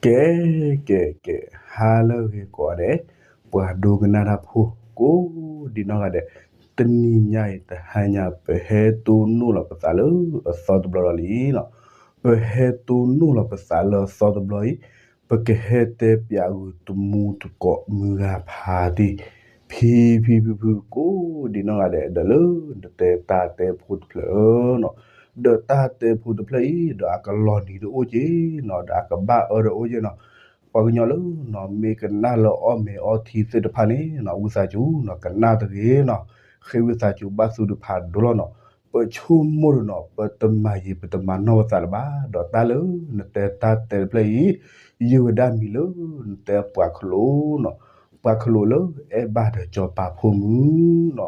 ကဲ ကဲ ကဲ ဟါလၢအဂ့ၤကိးဂၤဒဲး, ပှၤဒိကနၣ်တၢ်ဖိ ကိးဒံနီၢ်ဂၤဒဲး, တနံၤညါအံၤ တဟါညါ ပဟဲတိၢ်နီၣ်လီၤပသးလၢအသီတဘျီလီၤလံနီၤ. ပဟဲတိၢ်နီၣ်လီၤပသးလၢအသီတဘျီအံၤ, ပကဟဲတဲပၠးဂုာ်တမူတကိးမုၢ်ဂၤဖးတံၢ် ဖံဖံဖုဖု ကိးဒံနီၢ်ဂၤဒဲး ဒီးလၢနတဲတၢ်တဲဖိတဖျၢၣ်နီၤ. ဒီးတၢ်တဲဖိတဖျၢၣ်အံၤ ဒီးအကလီၤနံၤတအိၣ်က့နီၤ, ဒီးအကဘၣ်အၢတအိၣ်က့နီၤ. ပှၤကညီလၢနီၤ မ့ၢ်ကနၣ်လၢအီၣ်မ့ၤအီထံသ့ၣ်တဖၣ်န့ၣ်နီၤ ဝံသးစူၤနီၤ ကနၣ်တဂ့ၤနီၤ, ဃ့ဝံသးစူၤဘၣ်သုတဖးဒိၣ်လီၤနီၤ. ပဆိကမိၣ်ဒီးနီၤ ပတမၤယံၤ ပတမၤနီၢ်ပသးလၢၤဘၣ်, ဒီးတၢ်လၢနတဲတၢ်တဲတဖျၢၣ်အံၤ ယုၢ်ဝဲဒၣ်မံၤလၢနတဲပှၤခလိာ်နီၤ, ပှၤခလိာ်လၢအဲၣ်ဘၣ်ဒီးစီၤပၤဖိမုၣ်နီၤ.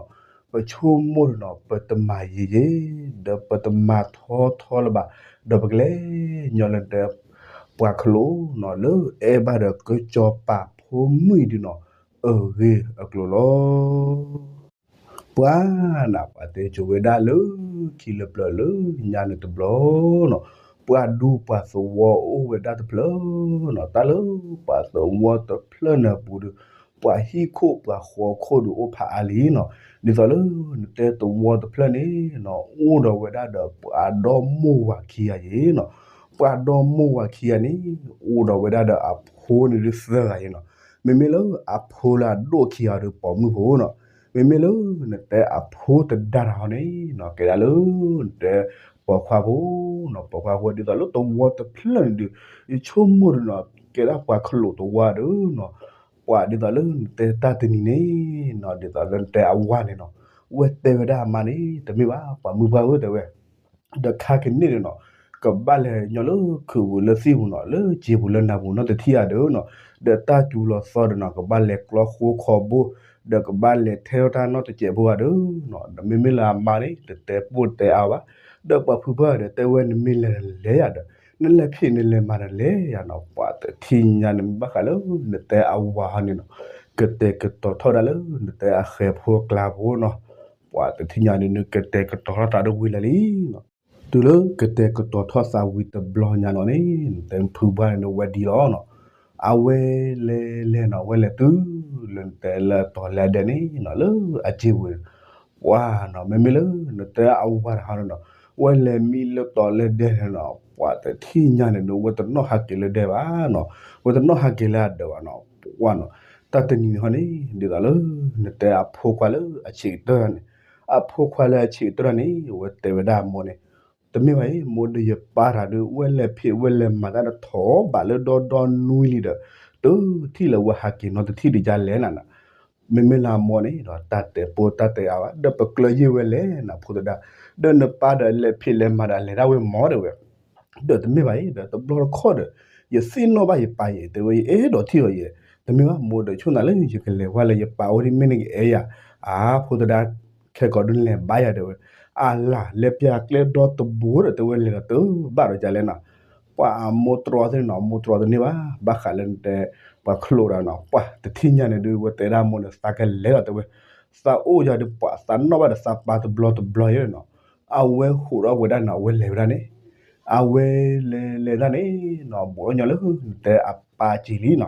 ပဆိကမိၣ်ဒီးနီၤ ပတမၤယံၤယံၤ ဒီးပတမၤထီထီလၢၤဘၣ်, ဒီးပကလဲၤညီလၢနတဲ ပှၤခလိာ်နီၤ လၢအဲၣ်ဘၣ်ဒီးကစီၤပၤဖိမုၣ်အံၤဒုနီၤ အဂ့ၢ်အကျိၤလီၤ. ပှၤနၤ ပှၤတဲစိၤဝဲဒၣ်လၢခံလၢပျၢၤလၢညါန့ၣ်တဘျီနီၤ, ပှၤဒူပှၤသဝီအိၣ်ဝဲဒၣ်တဖျၢၣ်နီၤ, တၢ်လၢပှၤသဝီတဖျၢၣ်န့ၣ်အပူၤဒီး ပှၤဟံၣ်ခိၣ်ပှၤဃီခိၣ်ဒီးအိၣ်ဖးအါလံနီၤ. ဒ်သိးလၢနတဲသဝီတဖျၢၣ်န့ၣ်နီၤ အိၣ်ဒီးဝဲဒၣ်ဒီးပှၤဒီမိၢ်ဝၤခံဂၤယံၤနီၤ. ပှၤဒီမိၢ်ဝၤခံဂၤန့ၣ် အိၣ်ဒီးဝဲဒၣ်ဒီးအဖိန့ၣ်ဒုးသၢဂၤယံၤနီၤ. မ့မ့ၢ်လၢအဖိလၢအဒိၣ်ခံဂၤဒီးပိာ်မုၣ်ဖိနီၤ. မ့မ့ၢ်လၢနတဲအဖိတဒါတၢ်ဟီန့ၣ်နီၤ ကဲဒၣ်လၢနတဲပိာ်ခွါဖိနီၤ, ပိာ်ခွါဖိ ဒ်သိးလၢသဝီတဖျၢၣ်န့ၣ်ဒီး ယဆိကမိၣ်ဒီးနီၤ ကဲဒၣ်ပှၤခလိာ်သဝီဒီးနီၤ, ပှၤဒ်သိးလၢနတဲတၢ်တနံၤန့ၣ်နီၤ ဒ်သိးလၢနတဲအဝၤန့ၣ်နီၤ, ဝဲတဲဝဲဒၣ်အမါန့ၣ် တမ့ၢ်ဘၣ် ပှၤမုၢ်ပှၢ်ဧၢ တဲဝဲ ဒီးခါကန့ၣ်န့ၣ်နီၤ ကဘၣ်လဲၤညီလၢခုးပူၤလၢသံၣ်ပူၤနီၤ လၢစ့ပူၤလၢနၤပူၤနီတထံၣ်ဧါဒီးနီၤ, ဒီးတၢ်စူၤလီၤသီဒီးနီၤ ကဘၣ်လဲၤကျီဃိခီဘိ, ဒီးကဘၣ်လဲၤထဲထီၣ်တၢ်နီတစဲးဖိဧါဒီးနီၤ, ဒီးမ့မ့ၢ်လၢအမါန့ၣ် တတဲပိၢ်တဲအါဘၣ်, ဒီးပှၤဖုဖၢၣ်ဒီးတဲဝဲ နမ့ၢ်လဲၤတလဲၤယၤဒီး နလဲၤဖံးနလဲၤမၤတလဲၤယၤနီၤ, ပှၤတထံၣ်ညါန့ၣ် မ့ၢ်ဘၣ်ဃးလၢနတဲအဝၤဟီန့ၣ်နီၤ, ကတဲာ်ကတီၤထီၣ်ဒၣ်လၢနတဲအဃဲၤဖိကျါဖိနီၤ, ပှၤတထံၣ်ညါန့ၣ် နကတဲာ်ကတီၤထီၣ်သးဒီးဝံၤလၢာ်လံနီၤ. တုၤလၢကတဲာ်ကတီၤထီၣ်သးဝံၤတဘျီညါလီၤန့ၣ် နတဲဖုဖၢၣ်န့ၣ် နဝဲဒံလီၤနီၤ, အဝဲလဲၤလဲၤနီၤ ဝဲလဲၤတုၤလၢနတဲလၢတီၤလၢဒဲးန့ၣ်နီၤ လၢအစ့ပူၤန့ၣ်, ပှၤနီၤ မ့မ့ၢ်လၢနတဲအဝၤတဟီန့ၣ်နီၤ ဝဲလဲၤမံလၢတီၤလၢဒဲးန့ၣ်နီၤ ပှၤတထံၣ်ညါန့ၣ်ဒီး ဝဲတနီၣ်ဟးက့ၤလၢဒဲးဘၣ်နီၤ, ဝဲတနီၣ်ဟးက့ၤလၢအဒၢးဘၣ်နီၤ, ပှၤနီၤ တၢ်တနံၤန့ၣ်ဟီန့ၣ် ဒ်သိးလၢနတဲအဖိခွါလၢအဆံးကတၢၢ်န့ၣ်, အဖိခွါလၢအဆံးကတၢၢ်န့ၣ် ဝဲတဲဝဲဒၣ်အမိၢ်န့ၣ်, တမ့ၢ်ဘၣ်အံၤ မိၢ်ဒီးယပၢ်တၢ်ဒီး ဝဲလဲၤဖံးဝဲလဲၤမၤတၢ်တထီၣ်ဘၣ်လၢဒီဒီနွံလံဒီး တထံၣ်လၢဝဲဟးက့ၤနီတထံၣ်ဒံးယါလဲၣ်နၤနီၤ, မ့မ့ၢ်လၢအမိၢ်န့ၣ်ဒီး တၢ်တဲပိၢ်တၢ်တဲအါဘၣ် ဒီးပကျၢၤယ့ၢ်ဝဲလဲၣ်နၤဖိသဒါ, ဒီးနပၢ်ဒီးလဲၤဖံးလဲၤမၤဒီးလဲၤဒၣ်ဝဲမီၤတဲဝဲ ဒီးတမ့ၢ်ဘၣ်အံၤ ဒီးတဘျီတခီၣ်ဒီး ယသ့ၣ်နီၣ်ဘၣ်ယပၢ်ယဲ တဲဝဲ ယအဲၣ်ဒိးထံၣ်အီၤယဲ, တမ့ၢ်ဘၣ် မိၢ်ဒီးဆိၣ်နၤလၢယကလဲၤဝဲလၢယပၢ်အိၣ်ဒ်မ့ၢ်နကအဲၣ်ယၤ, အါ ဖိသဒါ ခဲကိးဒုးလဲၤဘါယၤတဲဝဲ, အလၤ လဲၤပျၢ်ကျဲဒီတဘိဒီး တဲဝဲလဲၤဒီးတဘၣ်ဒီးကလဲၣ်နၤ, ပှၤအမိၢ်တြီသ့ၣ်နီၤ မိၢ်တြီတန့ၢ်ဘၣ် ဘၣ်ဃးလၢနတဲ ပှၤခလိာ်ဒီးနီၤ ပှၤတထံၣ်ညါန့ၣ်ဒုး ဝဲတဲဒၣ်မိၢ်န့ၣ် သးကလဲၤလီၤတဲဝဲ, သးအိၣ်ယၤဒီးပှၤသးနီၣ်ဘၣ်ဒီးသးပၢ်တဘျီတဘျီယဲနီၤ, အဝဲဟူးထီၣ်ဝဲဒၣ်နီၤ အဝဲလဲၤဝဲဒၣ်န့ၣ်, အဝဲလဲၤလဲၤဒၣ်န့ၣ်နီၤ ဘူးထီၣ်ညီလၢနတဲအပၢ်စ့လံနီၤ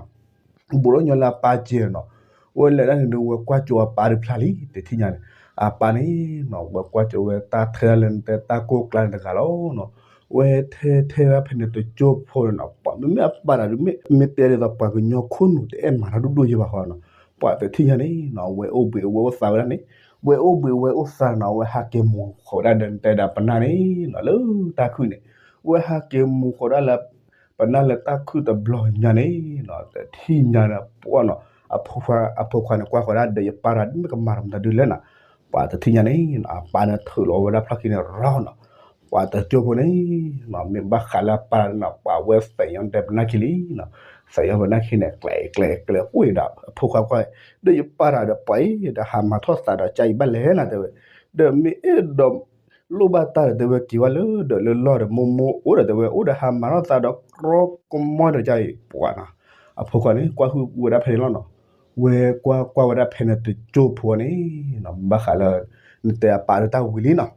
ဘူးထီၣ်ညီလၢအပၢ်စ့နီၤ, ဝဲလဲၤဒၣ်န့ၣ်ဒီး ဝဲကွၢ်ကၠိအပၢ်တဖျါလံ တထံၣ်ညါန့ၣ်, အပၢ်န့ၣ်နီၤ ဝဲကွၢ်ကၠိဝဲတၢ်ထဲဒၣ်လၢနတဲတၢ်ကိၢ်ကျါန့ၣ်တဂၤလီၤနီၤ, ဝဲထဲထဲဒၣ်ဖဲန့ၣ်တကၠိဖိန့ၣ်နီၤ ပှၤမ့မ့ၢ်အပၢ်တၢ်ဒုးမ့ၢ် မ့ၢ်တဲဒ်သိးပှၤကညီခိၣ်နူာ်တအဲၣ်မၤတၢ်ဒိၣ်ဒိၣ်ယဲဘၣ်ဃီနီၤ, ပှၤတထံၣ်ညါန့ၣ်နီၤ ဝဲအိၣ်ဘှံးဝဲအိၣ်သါဝဲဒၣ်န့ၣ်, ဝဲအိၣ်ဘှံးဝဲအိၣ်သါနီၤ ဝဲဟးက့ၤမူၤဃီၤဒၣ်ဒီးနတဲဒၣ်ပနၢ်န့ၣ်နီၤ လၢတၢ်ခုၣ်န့ၣ်, ဝဲဟးက့ၤမူၤဃီၤဒၣ်လၢ ပနၢ်လၢတၢ်ခုၣ်တဘျီညါန့ၣ်နီၤ တထံၣ်ညါဒီးပှၢ်နီၤ အဖိခွါ အဖိခွါန့ၣ် ကွၢ်ဃီၤဒၣ်ဒီး ယပၢ်တၢ်ဒ်မ့ၢ်ကမၤတၢ်မတၤဒုးလဲၣ်နီၤ, ပှၤတထံၣ်ညါန့ၣ်နီၤ အပၢ်န့ၣ်ထုးလီၤဝဲဒၣ်ဖျီၣ်ခံန့ၣ်ရီနီၤ, ပှၤတကၠိဖိန့ၣ်နီၤ မ့ၢ်ဘၣ်ဃးလၢအပၢ်နီၤ ပှၤဝဲသဲးညီတဲပနၢ်ခံလံနီၤ, သဲးညီပနၢ်ခံန့ၣ် ကျဲးကျဲးကျဲးအိၣ်ဒီး အဖိခွါကွၢ် ဒီးယပၢ်တၢ်ဒီးပှၤအံၤဒီးဟးမၤထီၣ်သးဒီးကၢ်အံၤဘၣ်လဲၣ်နၤတဲဝဲ, ဒီးမ့ၢ်အဲၣ်ဒိး လိၣ်ဘၣ်တၢ်ဒီးတဲဝဲက့ၤဝဲလၢဒီးလၢလီၢ်ဒီးမိၢ်မိၢ်အိၣ်ဒီးတဲဝဲ အိၣ်ဒီးဟးမၤထီၣ်သးဒီးကြီကမီဒီးကၢ်အံၤ ပှၤနီၤ, အဖိခွါန့ၣ် ကွၢ်ဟုၣ်ဝဲဒၣ်ဖဲန့ၣ်လီၤနီၤ, ဝဲကွၢ်ကွၢ်ဝဲဒၣ်ဖဲန့ၣ်တကၠိဖိန့ၣ်နီၤ ဘၣ်ဃးလၢ နတဲအပၢ်ဒီးတၢ်ဝံၤလံနီၤ,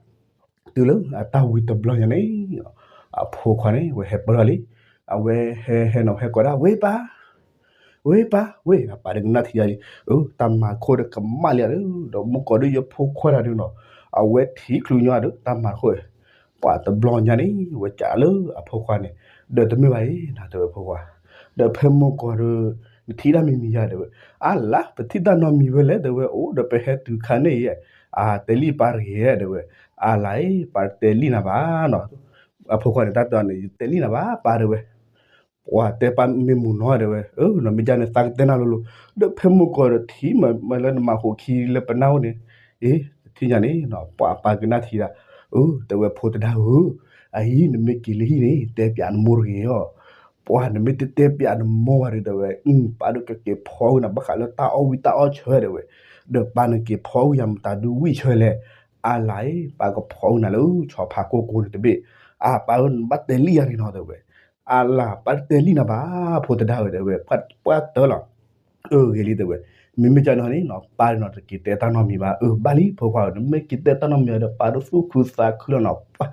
တုၤလၢအတၢ်ဝံၤတဘျီညါန့ၣ် အဖိခွါန့ၣ် ဝဲဟဲပၢၢ်ထီၣ်လံ, အဝဲဟဲဟဲနီၤ ဟဲကိးဒၣ် ဝ့ၢ်ပၢ်, ဝ့ၢ်ပၢ်, ဝ့ၢ်, အပၢ်ဒီးကနၣ်ထံၣ်ယၤလံ, အၢ တၢ်မၤခိၣ်ဒီးကမၣ်လံဧါဒီး ဒီးမုၢ်ကီၤဒုးယဖိခွါတဂၤဒုးနီၤ, အဝဲထံၣ်ချုးညီဒီး တၢ်မၤခိၣ်, ပှၤတဘျီညါန့ၣ် ဝဲကးလၢအဖိခွါန့ၣ်, ဒီးတမ့ၢ်ဘၣ်အံၤ နၤတဲဝဲဖိခွါ, ဒီးဖဲမုၢ်ကီၤဒီး နထံၣ်တၢ်မံၤမံၤယၤတဲဝဲ, အါလါ ပထံၣ်တၢ်နီတမံၤဝဲလဲၣ်တဲဝဲ, အိၣ်ဒီးပဟဲတုၤခါန့ၣ်အံၤ, အတဲလံပၢ်တဂ့ၤတဲဝဲ, အါလါအံၤ ပၢ်တတဲလံနၤဘၣ်နီၤ, အဖိခွါန့ၣ် တၢ်တဲအီၤန့ၣ် ယတဲလံနၤဘၣ် ပၢ်တဲဝဲ, ပှၤတဲပၢ်မ့ၢ်မုာ်နီၤတဲဝဲ, အၢ နီၢ်မ့ၢ်ဒ်န့ၣ် သးကတဲနၤလိၤလိၤ, ဒီးဖဲမုၢ်ကီၤဒီးထံၣ်မးလၢနမၤဃိးခံလၢပနၢ်အိၣ်န့ၣ်, အ့ တထံၣ်ညါန့ၣ်နီၤ ပှၤအပၢ်ကနၣ်ထံၣ်ဒၣ်, အၢ တဲဝဲဖိတဒါဧၢ, အအံၤ နမ့ၢ်က့ၤလၢဟံၣ်န့ၣ် တဲပျးနမိၢ်တဂ့ၤအီၤ, ပှၤနမ့ၢ်တတဲပျးနမိၢ်ဘၣ်ဒီးတဲဝဲ, ပၢ်ဒီးကက့ၤဖီဝံၤနၤဘၣ်ဃးလၢတၢ်အီၣ်ဝံၣ်တၢ်အီၣ်ဆၢတဲဝဲ, ဒီးပၢ်နက့ၤဖီဝံၤယၤမတၤဒုဝံၣ်ဆၢလဲၣ်, အါလါအံၤ ပၢ်ကဖီဝံၤနၤလၢဆီဖါကိၢ်ကိၢ်န့ၣ်တဘ့ၣ်, အါပၢ်ဧၢ နဘၣ်တဲလံယၤန့ၣ်နီၤတဲဝဲ, အါလါ ပၢ်တတဲလံနၤဘၣ် ဖိတဒါဧၢတဲဝဲ, ပှၢ်တၢၢ်လီၤ, အၢ ဂ့ၤလံတဲဝဲ, မ့မ့ၢ်ကန့ၣ်န့ၣ်နီၤ ပၢ်ဒီးနီၤတက့ၤတဲတၢ်နီတမံၤဘၣ်, အၢ ဘၣ်လံဖိခွါဧၢ နမ့ၢ်က့ၤတဲတၢ်နီတမံၤဒီး ပၢ်ဒီးသူၣ်ခုသးခုလီၤနီၤ,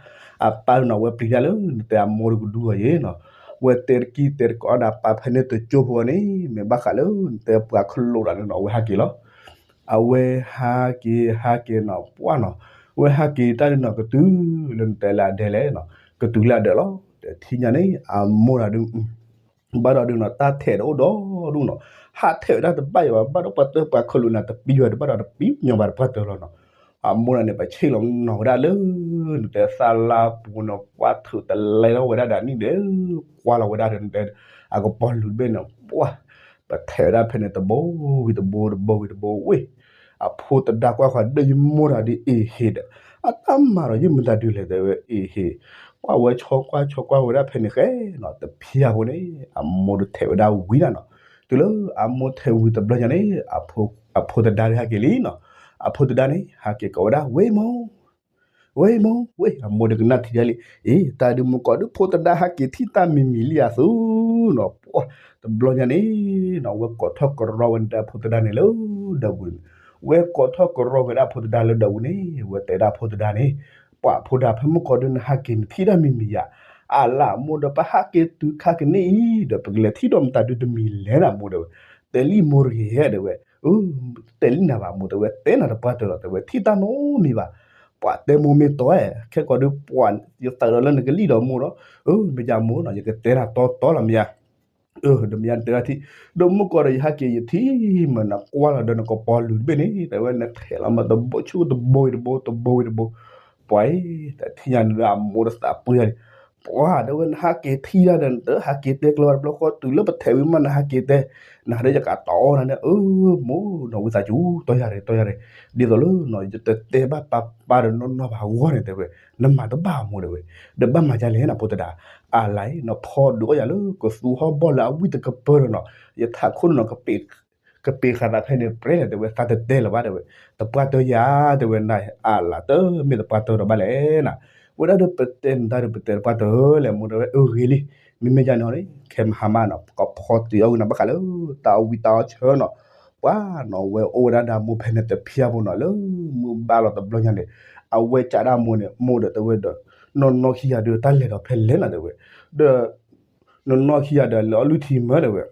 အပၢ်ဒီးနီၤ ဝဲပျံၤတၢ်လၢနတဲအမိၢ်တကဒုအီၤယဲနီၤ, ဝဲတဲတကံၢ်တဲတကိးဒၣ်ပၢ်ဖဲန့ၣ်တကၠိဖိန့ၣ် မ့ၢ်ဘၣ်ဃးလၢနတဲပှၤခလိာ်တၢ်န့ၣ်နီၤ အဝဲဟးက့ၤလီၤ အဝဲဟးက့ၤဟးက့ၤနီၤ ပှၢ်နီၤ, ဝဲဟးက့ၤတၢ်ဒုးနီၤ ကတုၤလၢနတဲလၢအဒဲလဲၣ်နီၤ, ကတုၤလၢအဒဲလီၤ, တထံၣ်ညါန့ၣ် အမိၢ်ဒီးဒုး ဘၣ်ဒီးဒုးနီၤ တၢ်ထဲးဒီးအိၣ်ဒီဒူၣ်နီၤ, ဟးထဲးဝဲဒၣ်တဘၣ်ယံၤဘၣ်, ဘၣ်ဒီးပှၤတၢၢ်ပှၤခလိာ်နၤတပံၤဝဲ တဘၣ်ဒီးတပံၤညီဘၣ်တပှၢ်တၢၢ်လီၤနီၤ, အမိၢ်ဒီးန့ၣ် ပဆ့ၣ်လီၤနီၤဝဲဒၣ်လၢ နတဲသၣ်လါပူၤနီၤ ပှၢ်ထုးတလဲထီၣ်ဝဲဒၣ်ဒီးနံၣ်ဒီး ကွၢ်လီၤဝဲဒၣ်ဒီးနတဲ အကပီၤလူၤတဘ့ၣ်န့ၣ် ပှၢ် ပထဲးဝဲဒၣ်ဖဲန့ၣ် တဘိဝံၤတဘိ တဘိဝံၤတဘိဝ့ၢ်, အဖိတဒါကွၢ်ဃီၤဒီး ယမိၢ်တဂၤဒ်အ့ၣ်ဟ့ၣ်ဒီး အတၢ်မၤဒီးယမတၤဒုလဲၣ်တဲဝဲ အ့ၣ်ဟ့ၣ်, ပှၢ်ဝဲဆီကွၢ်ဆီကွၢ်ဝဲဒၣ်ဖဲန့ၣ်ဃဲနီၤ တဖျါဖိန့ၣ် အမိၢ်ဒီးထဲးဝဲဒၣ်ဝံၤဒၣ်နီၤ, တုၤလၢအမိၢ်ထဲးဝံၤတဘျီညါန့ၣ် အဖိတဒါဒုးဟဲက့ၤလံနီၤ, အဖိတဒါန့ၣ် ဟးက့ၤကိးဝဲဒၣ် ဝ့ၢ်မိၢ် ဝ့ၢ်မိၢ် ဝ့ၢ် အမိၢ်ဒီးကနၣ်ထံၣ်ဒၣ်လံ, အ့ တၢ်ဒုးမုၢ်ကီၤဒုးဖိတဒါဟးက့ၤထံၣ်တၢ်မံၤမံၤလံဧါသူနီၤ, ပှၢ် တဘျီညါန့ၣ်နီၤ ဝဲကိးထီၣ်ကရီဝဲန့ၣ်ဒီးအဖိတဒါန့ၣ်လၢဒၢးပူၤန့ၣ်, ဝဲကိးထီၣ်ကရီဝဲဒၣ်အဖိတဒါလၢဒၢးပူၤန့ၣ် ဝဲတဲဒၣ်အဖိတဒါန့ၣ်, ပှၢ်ဖိဒါ ဖဲမုၢ်ကီၤဒုးနဟးက့ၤနထံၣ်တၢ်မံၤမံၤယၤ, အလၢအမိၢ်ဒီးပဟးက့ၤတုၤခါကန့ၣ်အံၤဒီး ပကလဲၤထံၣ်ဒီးမတၤဒုတမံၤလဲၣ်နၤမိၢ်တဲဝဲ, တဲလံမိၢ်တဂ့ၤတဲဝဲ, တဲလံနၤဘၣ်မိၢ်တဲဝဲ တဲနၤတပှၢ်တၢၢ်လီၤတဲဝဲ ထံၣ်တၢ်နီတမံၤဘၣ်, ပှၢ်တဲမိၢ်မ့ၢ်တီဧါ ခဲကီးဒုးပှၢ် ယသးဒီးလၢနကလံၣ်ဒီးမိၢ်ဒီး, အၢ မ့ၢ်ယၤမိၢ်နီၤ ယကတဲနၤတီတီလီၤမ့ၢ်ယၤ အၢ ဒီးမ့ၢ်ယၤနတဲဒၣ်ထံၣ်, ဒီးမုၢ်ကီၤဒီးယဟးက့ၤယထံၣ်မးနကွၢ်လီၤဒီးနကပီၤလူၤတဘ့ၣ်န့ၣ် တဲဝဲနထဲးလီၤမးတဘိဆူတဘိဝံၤတဘိ တဘိဝံၤတဘိ, ပှၢ်အံၤ တထံၣ်ညါန့ၣ်ဒီးအမိၢ်ဒီးသးပှ့ၤယၤလံ, ပှၢ်တဲဝဲနဟးက့ၤထံၣ်တၢ်ဒီးနတဟးက့ၤတဲကျၢၤဘၣ်တဘျီဃီတုၤလၢပထဲးဝံၤမးနဟးက့ၤတဲ, နၤဒီးယကတီၤအီၣ်နၤန့ၣ် အၢ မိၢ်နီၤဝံသးစူၤ တီၢ်ယၤရဲၣ် တီၢ်ယၤရဲၣ်, ဒ်သိးလၢနီၤ ယတတဲဘၣ်ပၢ်ပၢ်ဒီးနီၢ်နီၢ်ဘၣ်အဂီၢ်န့ၣ်တဲဝဲ, နမၤတဘၣ်မိၢ်တဲဝဲ, ဒီးဘၣ်မၤဒ်လဲၣ်နဖိတဒါ, အလါအံၤ နဖီဒုးအီၣ်ယၤလၢကသူဟီၣ်ဘီၣ်လၢအဝံၣ်တကပၢၢ်ဒီးနီၤ, ယထးခိၣ်န့ၣ်နီၤ ကပ့ၤဃာ်သးဖဲန့ၣ်ပြဲလဲၣ်တဲဝဲ သးတတဲလၢၤဘၣ်တဲဝဲ, တပှၢ်တၢၢ်ယၤတဲဝဲနၤ အလါတမ့ၢ်တပှၢ်တၢၢ်ဒီးဘၣ်လဲၣ်နၤ, ဝဲဒၣ်ဒီးပတဲနတၢ်ဒီးပတဲတပှၢ်တၢၢ်လဲၣ်မိၢ်တဲဝဲ အၢဂ့ၤလံ, မ့မ့ၢ်ယၤန့ၣ် ခဲမဟါမးနီၤ ပကဖီတုၤအီၣ်ဝံၤနၤဘၣ်ဃးလၢ တၢ်အီၣ်ဝံၣ်တၢ်အီၣ်ဆၢနီၤ, ပှၢ်နီၤ ဝဲအိၣ်ဝဲဒၣ်ဒီးမိၢ်ဖဲန့ၣ်တဖျါဖိနီၤ လၢမုၢ်ဘၣ်လီၤတဘျီညါန့ၣ်, အဝဲကးဒၣ်မိၢ်န့ၣ် မိၢ်ဒီးတဲဝဲဒီး, နီၢ်နီၢ်ခံဂၤဒီးတၢ်လဲၤဒီးဖဲလဲၣ်နၤတဲဝဲ, ဒီး နီၢ်နီၢ်ခံဂၤဒီးလဲၤအီၣ်လုၢ်ထံမၢ်တဲဝဲ,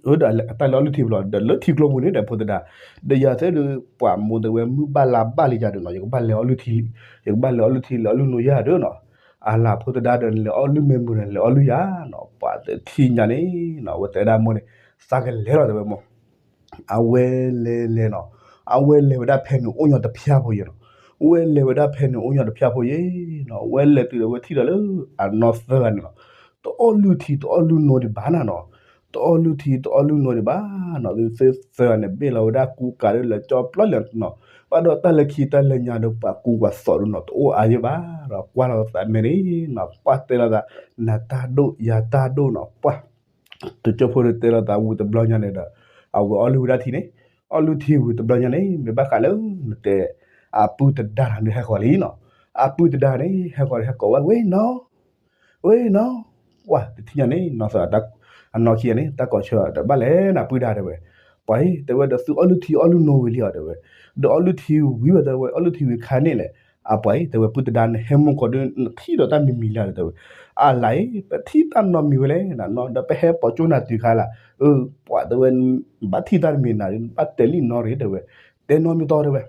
အၢ ဒီးတၢ်လဲၤအီၣ်လုၢ်ထံဘျီ ဒီးလၢထံကျိပူၤန့ၣ်ဒီးဖိတဒါ, ဒီးယၤသ့ၣ်ဒီး ပှၢ်မိၢ်တဲဝဲမုၢ်ဘၣ်လါဘၣ်လံယၤဒီးနီၤ ယကဘၣ်လဲၤအီၣ်လုၢ်ထံ, ယကဘၣ်လဲၤအီၣ်လုၢ်ထံလဲၤအီၣ်လုၢ်နိယၤဒီးနီၤ, အလါဖိတဒါဒီးနလဲၤအီၣ်လုၢ်မ့ၢ်မုာ်န့ၣ် လဲၤအီၣ်လုၢ်ယၤနီၤ, ပှၢ်တထံၣ်ညါန့ၣ်နီၤ အဝဲတဲဒၣ်မိၢ်န့ၣ်, သးကလဲၤလီၤတဲဝဲမိၢ် အဝဲလဲၤလဲၤနီၤ, အဝဲလဲၤဝဲဒၣ်ဖဲန့ၣ်အိၣ်ညီတဖျါဖိယဲနီၤ, ဝဲလဲၤဝဲဒၣ်ဖဲန့ၣ်အိၣ်ညီတဖျါဖိယဲနီၤ, ဝဲလဲၤတုၤဒီးဝဲထံၣ်ဒီးလၢအနီၢ်သၢဂၤန့ၣ်နီၤ, တအီၣ်လုၢ်ထံတအီၣ်လုၢ်နိဒံးဘၣ်နၤနီၤ, တအီၣ်လုၢ်ထံတအီၣ်လုၢ်နိဒံးဘၣ်နီၤ, သုသၢဂၤန့ၣ် ဘ့ၣ်လီၤဝဲဒၣ်ကူကၤဒီးလၢကၠီပျီလၢနီၤ, ဘၣ်ဒီးတၢ်လၢခံတၢ်လၢညါဒီးပှၤကူပှၤသိးဒီးနီၤ တအိၣ်အါယဲၢ်ဘၣ်ဒီး ကွၢ်လီၤသးမဲာ်န့ၣ်နီၤ ပှၢ်တဲလီၤသး နၤတၢ်ဒိၣ်ယၤတၢ်ဒိၣ်နီၤ ပှၢ် တကၠိဖိန့ၣ်တဲလီၤသးဝံၤတဘျီညါန့ၣ်ဒီး အဝဲအီၣ်လုၢ်ဝဲဒၣ်ထံန့ၣ်, အီၣ်လုၢ်ထံဝံၤတဘျီညါန့ၣ် မ့ၢ်ဘၣ်ဃးလၢ နတဲ အပုၢ်တဒါန့ၣ်ဟဲဃီၤလံနီၤ, အပုၢ်တဒါန့ၣ် ဟဲဃီၤဟဲကိးဝဲ ဝ့ၢ်နီၤ, ဝ့ၢ်နီၤ, ပှၢ်တထံၣ်ညါန့ၣ် နီၢ်သၢဂၤ အနီၢ်ခံဂၤန့ၣ် တၢ်ကိးဆၢဒီး ဘၣ်လဲၣ်နၤပုၢ်ဒါတဲဝဲ, ပှၢ်အံၤ တဲဝဲဒီးသုအီၣ်လုၢ်ထံအီၣ်လုၢ်နိဝံၤလံဧါတဲဝဲ, ဒီးအီၣ်လုၢ်ထံဝံၤဘၣ်တဲဝဲ အီၣ်လုၢ်ထံဝံၤခါန့ၣ်လဲၣ် အပှၤအံၤ တဲဝဲ ပုၢ်သဒါ နဟဲမုၢ်ကီၢ်ဒီး နထံၣ်ဒီးတၢ်မံၤမံၤလၢ်ဒီး တဲဝဲ, အလၤအံၤ ပထံၣ်တၢ်နီတမံၤဝဲလဲၣ်နီၤ ဒီးပဟဲပိာ်ကၠိနၤတုၤခါလၢ်, အၢ ပှၤတဲဝဲ ဘၣ်ထံၣ်တၢ်တမံၤနၤ ဘၣ်တဲလံနီၢ်ရ့ၣ် တဲဝဲ, တဲနီတမံၤတီတဲဝဲ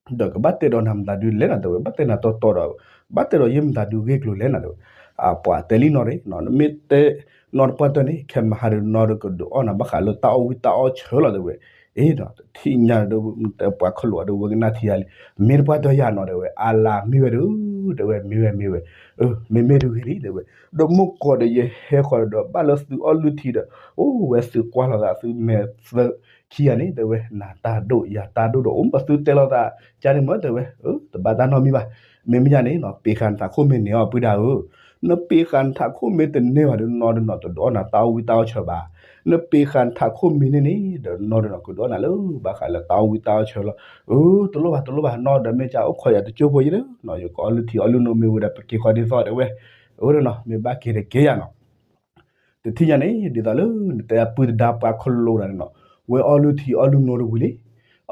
ဒီးကဘၣ်တဲဒီးနၤမတၤဒုလဲၣ်နၤ တဲဝဲ, ဘၣ်တဲနၤတီတီဒီး ဘၣ်တဲဒီးယဲမတၤဒုဂ့ၢ်ကျိၤလဲၣ်နၤ တဲဝဲ, အပှၤတဲလံနီၢ်ရ့ၣ် နမ့ၢ်တဲနီတပှၢ်တၢၢ်န့ၣ် ခဲမဟါဒီးနီၢ်ဒီးကဒုးအီၣ်နၤ ဘၣ်ဃးလၢတၢ်အီၣ်ဝံၣ်တၢ်အီၣ်ဆၢလီၤ တဲဝဲ, အ့ဒီး တထံၣ်ညါဒီး တဲပှၤခလိာ်ဒီး ဝဲကနၣ်ထံယၤလံ, မ့ၢ်တပှၢ်တၢၢ်ယၤနီၤ တဲဝဲ, အလၤမ့ၢ်ဝဲဒု တဲဝဲ မ့ၢ်ဝဲမ့ၢ်ဝဲ, အၢ မ့မ့ၢ်ဒုဂ့ၤလံ တဲဝဲ, ဒီးမုၢ်ကီၢ်ဒီးယဟဲဃီၤဒီး ဘၣ်လၢသုအီၣ်လုၢ်ထံဒီး အိၣ်ဝဲသုကွၢ်လိာ်သး သုမဲာ်သၢခံဂၤန့ၣ် တဲဝဲ နၤတၢ်ဒိၣ်ယၤတၢ်ဒိၣ်ဒီး အိၣ်ပသုတဲလိာ်သး ကန့ၣ်မ့ၢ် တဲဝဲ, အၢ တဘၣ်တၢ်နီတမံၤဘၣ်, မ့မ့ၢ်ယၤန့ၣ်နီၤ ပ့ၤဃာ်နထးခိၣ်မ့ၢ်န့ၢ်အီၤ ပုၢ်သဒါဧၢ, နပ့ၤဃာ်နထးခိၣ်မ့ၢ်တန့ၢ်ဘၣ်ဒီး နီၢ်ဒီးနီၢ်တဒုးအီၣ်နၤတၢ်အီၣ်ဝံၣ်တၢ်အီၣ်ဆၢဘၣ်, နပ့ၤဃာ်နထးခိၣ်မ့ၢ်န့ၢ်န့ၣ် ဒီးနီၢ်ဒီးနီၢ်ကဒုးအီၣ်နၤလၢ ဘၣ်ဃးလၢတၢ်အီၣ်ဝံၣ်တၢ်အီၣ်ဆၢလီၤ, အၢ တလိၣ်ဘၣ် တလိၣ်ဘၣ် နီၢ်ဒီးမ့ၢ်ကအိၣ်ခိးယၤ တကၠိဖိယံၤလၢ ယကအီၣ်လုၢ်ထံအီၣ်လုၢ်နိမ့ၢ်ဝံၤဒီး ပက့ၤဃီဒ်သိး တဲဝဲ, အၢ နီၤ မ့ၢ်ဘၣ်က့ၤတက့ၢ်ယၤနီၤ တထံၣ်ညါန့ၣ် ဒ်သိးလၢ နတဲအပုၢ်သဒါပှၤခလိာ်တဂၤန့ၣ်နီၤ, ဝဲအီၣ်လုၢ်ထံအီၣ်လုၢ်နိတဝံၤလံ,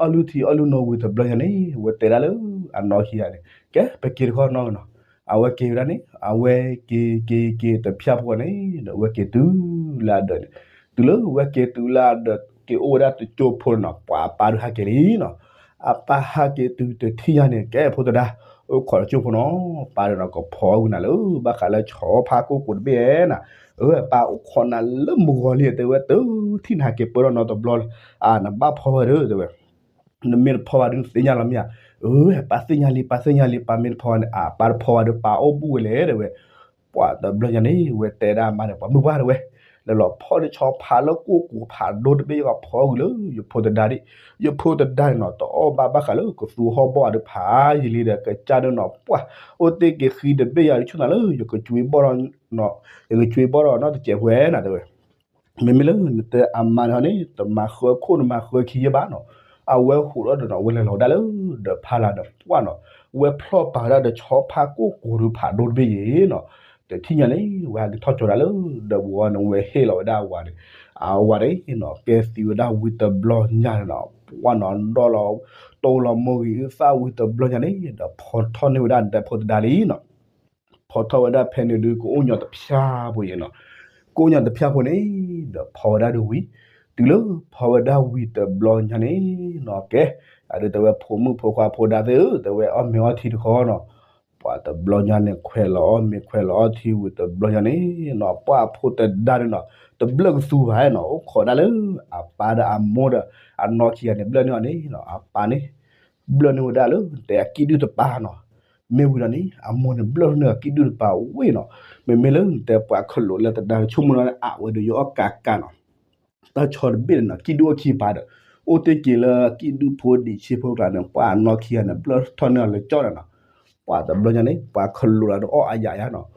အီၣ်လုၢ်ထံအီၣ်လုၢ်နိဝံၤတဘျီညါန့ၣ် ဝဲတဲဒၣ်လၢ အနီၢ်ခံဂၤန့ၣ် ကဲ ပက့ၤတခီနီၤနီၤ, အဝဲက့ၤဝဲဒၣ်န့ၣ် အဝဲက့ၤက့ၤက့ၤတဖၠၣ်ဖိန့ၣ်ဒီး ဝဲက့ၤတုၤလၢအဒၢးန့ၣ်, တုၤလၢဝဲက့ၤတုၤလၢအဒၢး က့ၤအိၣ်ဝဲဒၣ်တကၠိဖိန့ၣ်နီၤ ပှၤအပၢ်ဒုးဟးက့ၤလံနီၤ အပၢ်ဟးက့ၤတုၤတထံၣ်ညါန့ၣ် ကဲဖိသဒါ အိၣ်ခိးတကၠိဖိနီၤ, ပၢ်ဒီးနီၤ ကဖီဝဲနၤလၢ ဘၣ်ဃးလၢဆီဖါကိၢ်ကိၤတဘ့ၣ်ဧါနၤ, အၢ ပၢ်အိၣ်ခိးနၤလၢမုၢ်ဂီၤလံ တဲဝဲ တထံၣ်နဟးက့ၤပၢၢ်ထီၣ်နီတဘျီလၢ အါ နဘၣ်ဖီဝဲဒီး တဲဝဲ နမ့ၢ်တဖီဘၣ်ဒီးနသ့ၣ်ညါလီၤမ့ၢ်ဧါ, အၢ ပၢ်သ့ၣ်ညါလံ ပၢ်သ့ၣ်ညါလံ ပၢ်မ့ၢ်တဖီဘၣ်န့ၣ် အါ ပၢ်တဖီဘၣ်ဒီး ပၢ်အိၣ်ဘူးဝဲလဲၣ် တဲဝဲ, ပှၤတဘျီညါန့ၣ် ဝဲတဲဒၣ်မါန့ၣ် ပှၤမုၢ်ပှၢ်တဲဝဲ, လဲၤလီၤဖီၣ်ဒီးဆီဖါလၢကိၢ်ကိၤဖးဒိၣ်တဘ့ၣ် ယကဖီအီၣ်ကွံာ်လၢယဖိသဒါဒံး, ယဖိသဒါန့ၣ်နီၤ တအီၣ်ဘၣ်ဘၣ်ဃးလၢကသူဟီၣ်ဘီၣ်အီၤဒီးဖးယံာ်လံဒီး ကစၢ်ဒုးနီၤ ပှၢ် အိၣ်တ့ၢ်က့ၤဃံတဘ့ၣ်ယၤ ဆူၣ်နၤလၢ ယကကွ့ဘီၣ်ဒီး ယကကွ့ဘီၣ်ဒီးနီတစဲးဖဲနၤ တဲဝဲ မ့မ့ၢ်လၢနတဲအမါန့ၣ်ဟီန့ၣ် တမၤဃၢခိၣ်နမၤဃၢခံယဲၢ်ဘၣ်နီၤ, အဝဲဟူးထီၣ်ဒီးနီၤ ဝဲလဲၤလီၤဝဲဒၣ်လၢ ဒီးဖးလၢ်ဒီးပှၢ်နီၤ, ဝဲဖျီၣ်ပာ်ဝဲဒၣ်ဒီးဆီဖါကိၢ်ကိၤဒီးဖးဒိၣ်တဘ့ၣ်ယဲၢ်နီၤ, တထံၣ်ညါန့ၣ် ဝဲဟဲက့ၤထီၣ်ကၠီဒၣ်လၢ ဒီးဝဲန့ၣ် ဝဲဟ့ၣ်လီၤဝဲဒၣ်အဝၤန့ၣ်, အဝၤန့ၣ်နီၤ ကဲသံဝဲဒၣ်ဝံၤတဘျီညါန့ၣ်နီၤ ပှၢ်နီၤဒီးလီၤ တိၢ်လီၤမိၢ်ဂံၢ်အုၣ်သၣ်ဝံၤတဘျီညါန့ၣ် ဒီးဖီထီၣ်န့ၢ်ဝဲဒၣ်နတဲဖိသဒါလံနီၤ ဖီထီၣ်ဝဲဒၣ်ဖဲန့ၣ်ဒုး ကအိၣ်ညီတဖၠၣ်ဖိယဲၢ်နီၤ, ကအိၣ်ညီတဖၠၣ်ဖိန့ၣ် ဒီးဖီဝဲဒၣ်ဒုးဝံၤ, တုၤလၢဖီဝဲဒၣ်ဝံၤတဘျီညါန့ၣ်နီၤ ကဲ အဒုးတဲဝဲဖိမုၣ်ဖိခွါဖိဒါသ့ၣ်ဧၢ တဲဝဲအီၣ်မ့ၤအီထံတခီနီၤ, ပှၤတဘျီညါန့ၣ် ခွဲးလီၤအီၣ်မ့ၤခွဲးလီၤအီထံဝံၤတဘျီညါန့ၣ် နီၤ ပှၢ်ဖိသဒါန့ၣ်နီၤ တဘျၢၣ်ကသူဘၣ်နီၤ အိၣ်ခိးဒၣ်လၢ အပၢ်ဒီးအမိၢ်ဒီး အနီၢ်ခံဂၤန့ၣ် ဘျၢၣ်န့ၢ်အီၤန့ၣ်နီၤ အပၢ်န့ၣ် ဘျၢၣ်န့ၢ်ဝဲဒၣ်လၢ တဲအကံၣ်ဒုၣ်တပၤနီၤ, မ့ၢ်ဝံၤဒီးန့ၣ် အမိၢ်န့ၣ်ဘျၢၣ်န့ၢ်အကံၣ်ဒုၣ်တပၤဝဲနီၤ, မ့မ့ၢ်လၢနတဲပှၤခလိာ်လၢသဒါဆိကမိၣ်လီၤန့ၣ် အဝဲဒီးယအီၣ်ကးကးနီၤ, တၢ်ဆီတဘ့ၣ်န့ၣ်နီၤ ကံၣ်ဒုၣ်အီၣ်ခံပၤဒီး အိၣ်တ့ၢ်က့ၤလၢကံၣ်ဒုၣ်ဖိဒံးဆ့ဖိကျါန့ၣ် ပှၢ်အနီၢ်ခံဂၤန့ၣ် ဘျၢၣ်ထီၣ်န့ၢ်အီၤလၢကၠီၣ်ဒီးနီၤ, ပှၢ်တဘျီညါန့ၣ် ပှၤခလိာ်လၢတအီၣ်အယၤယၤနီၤ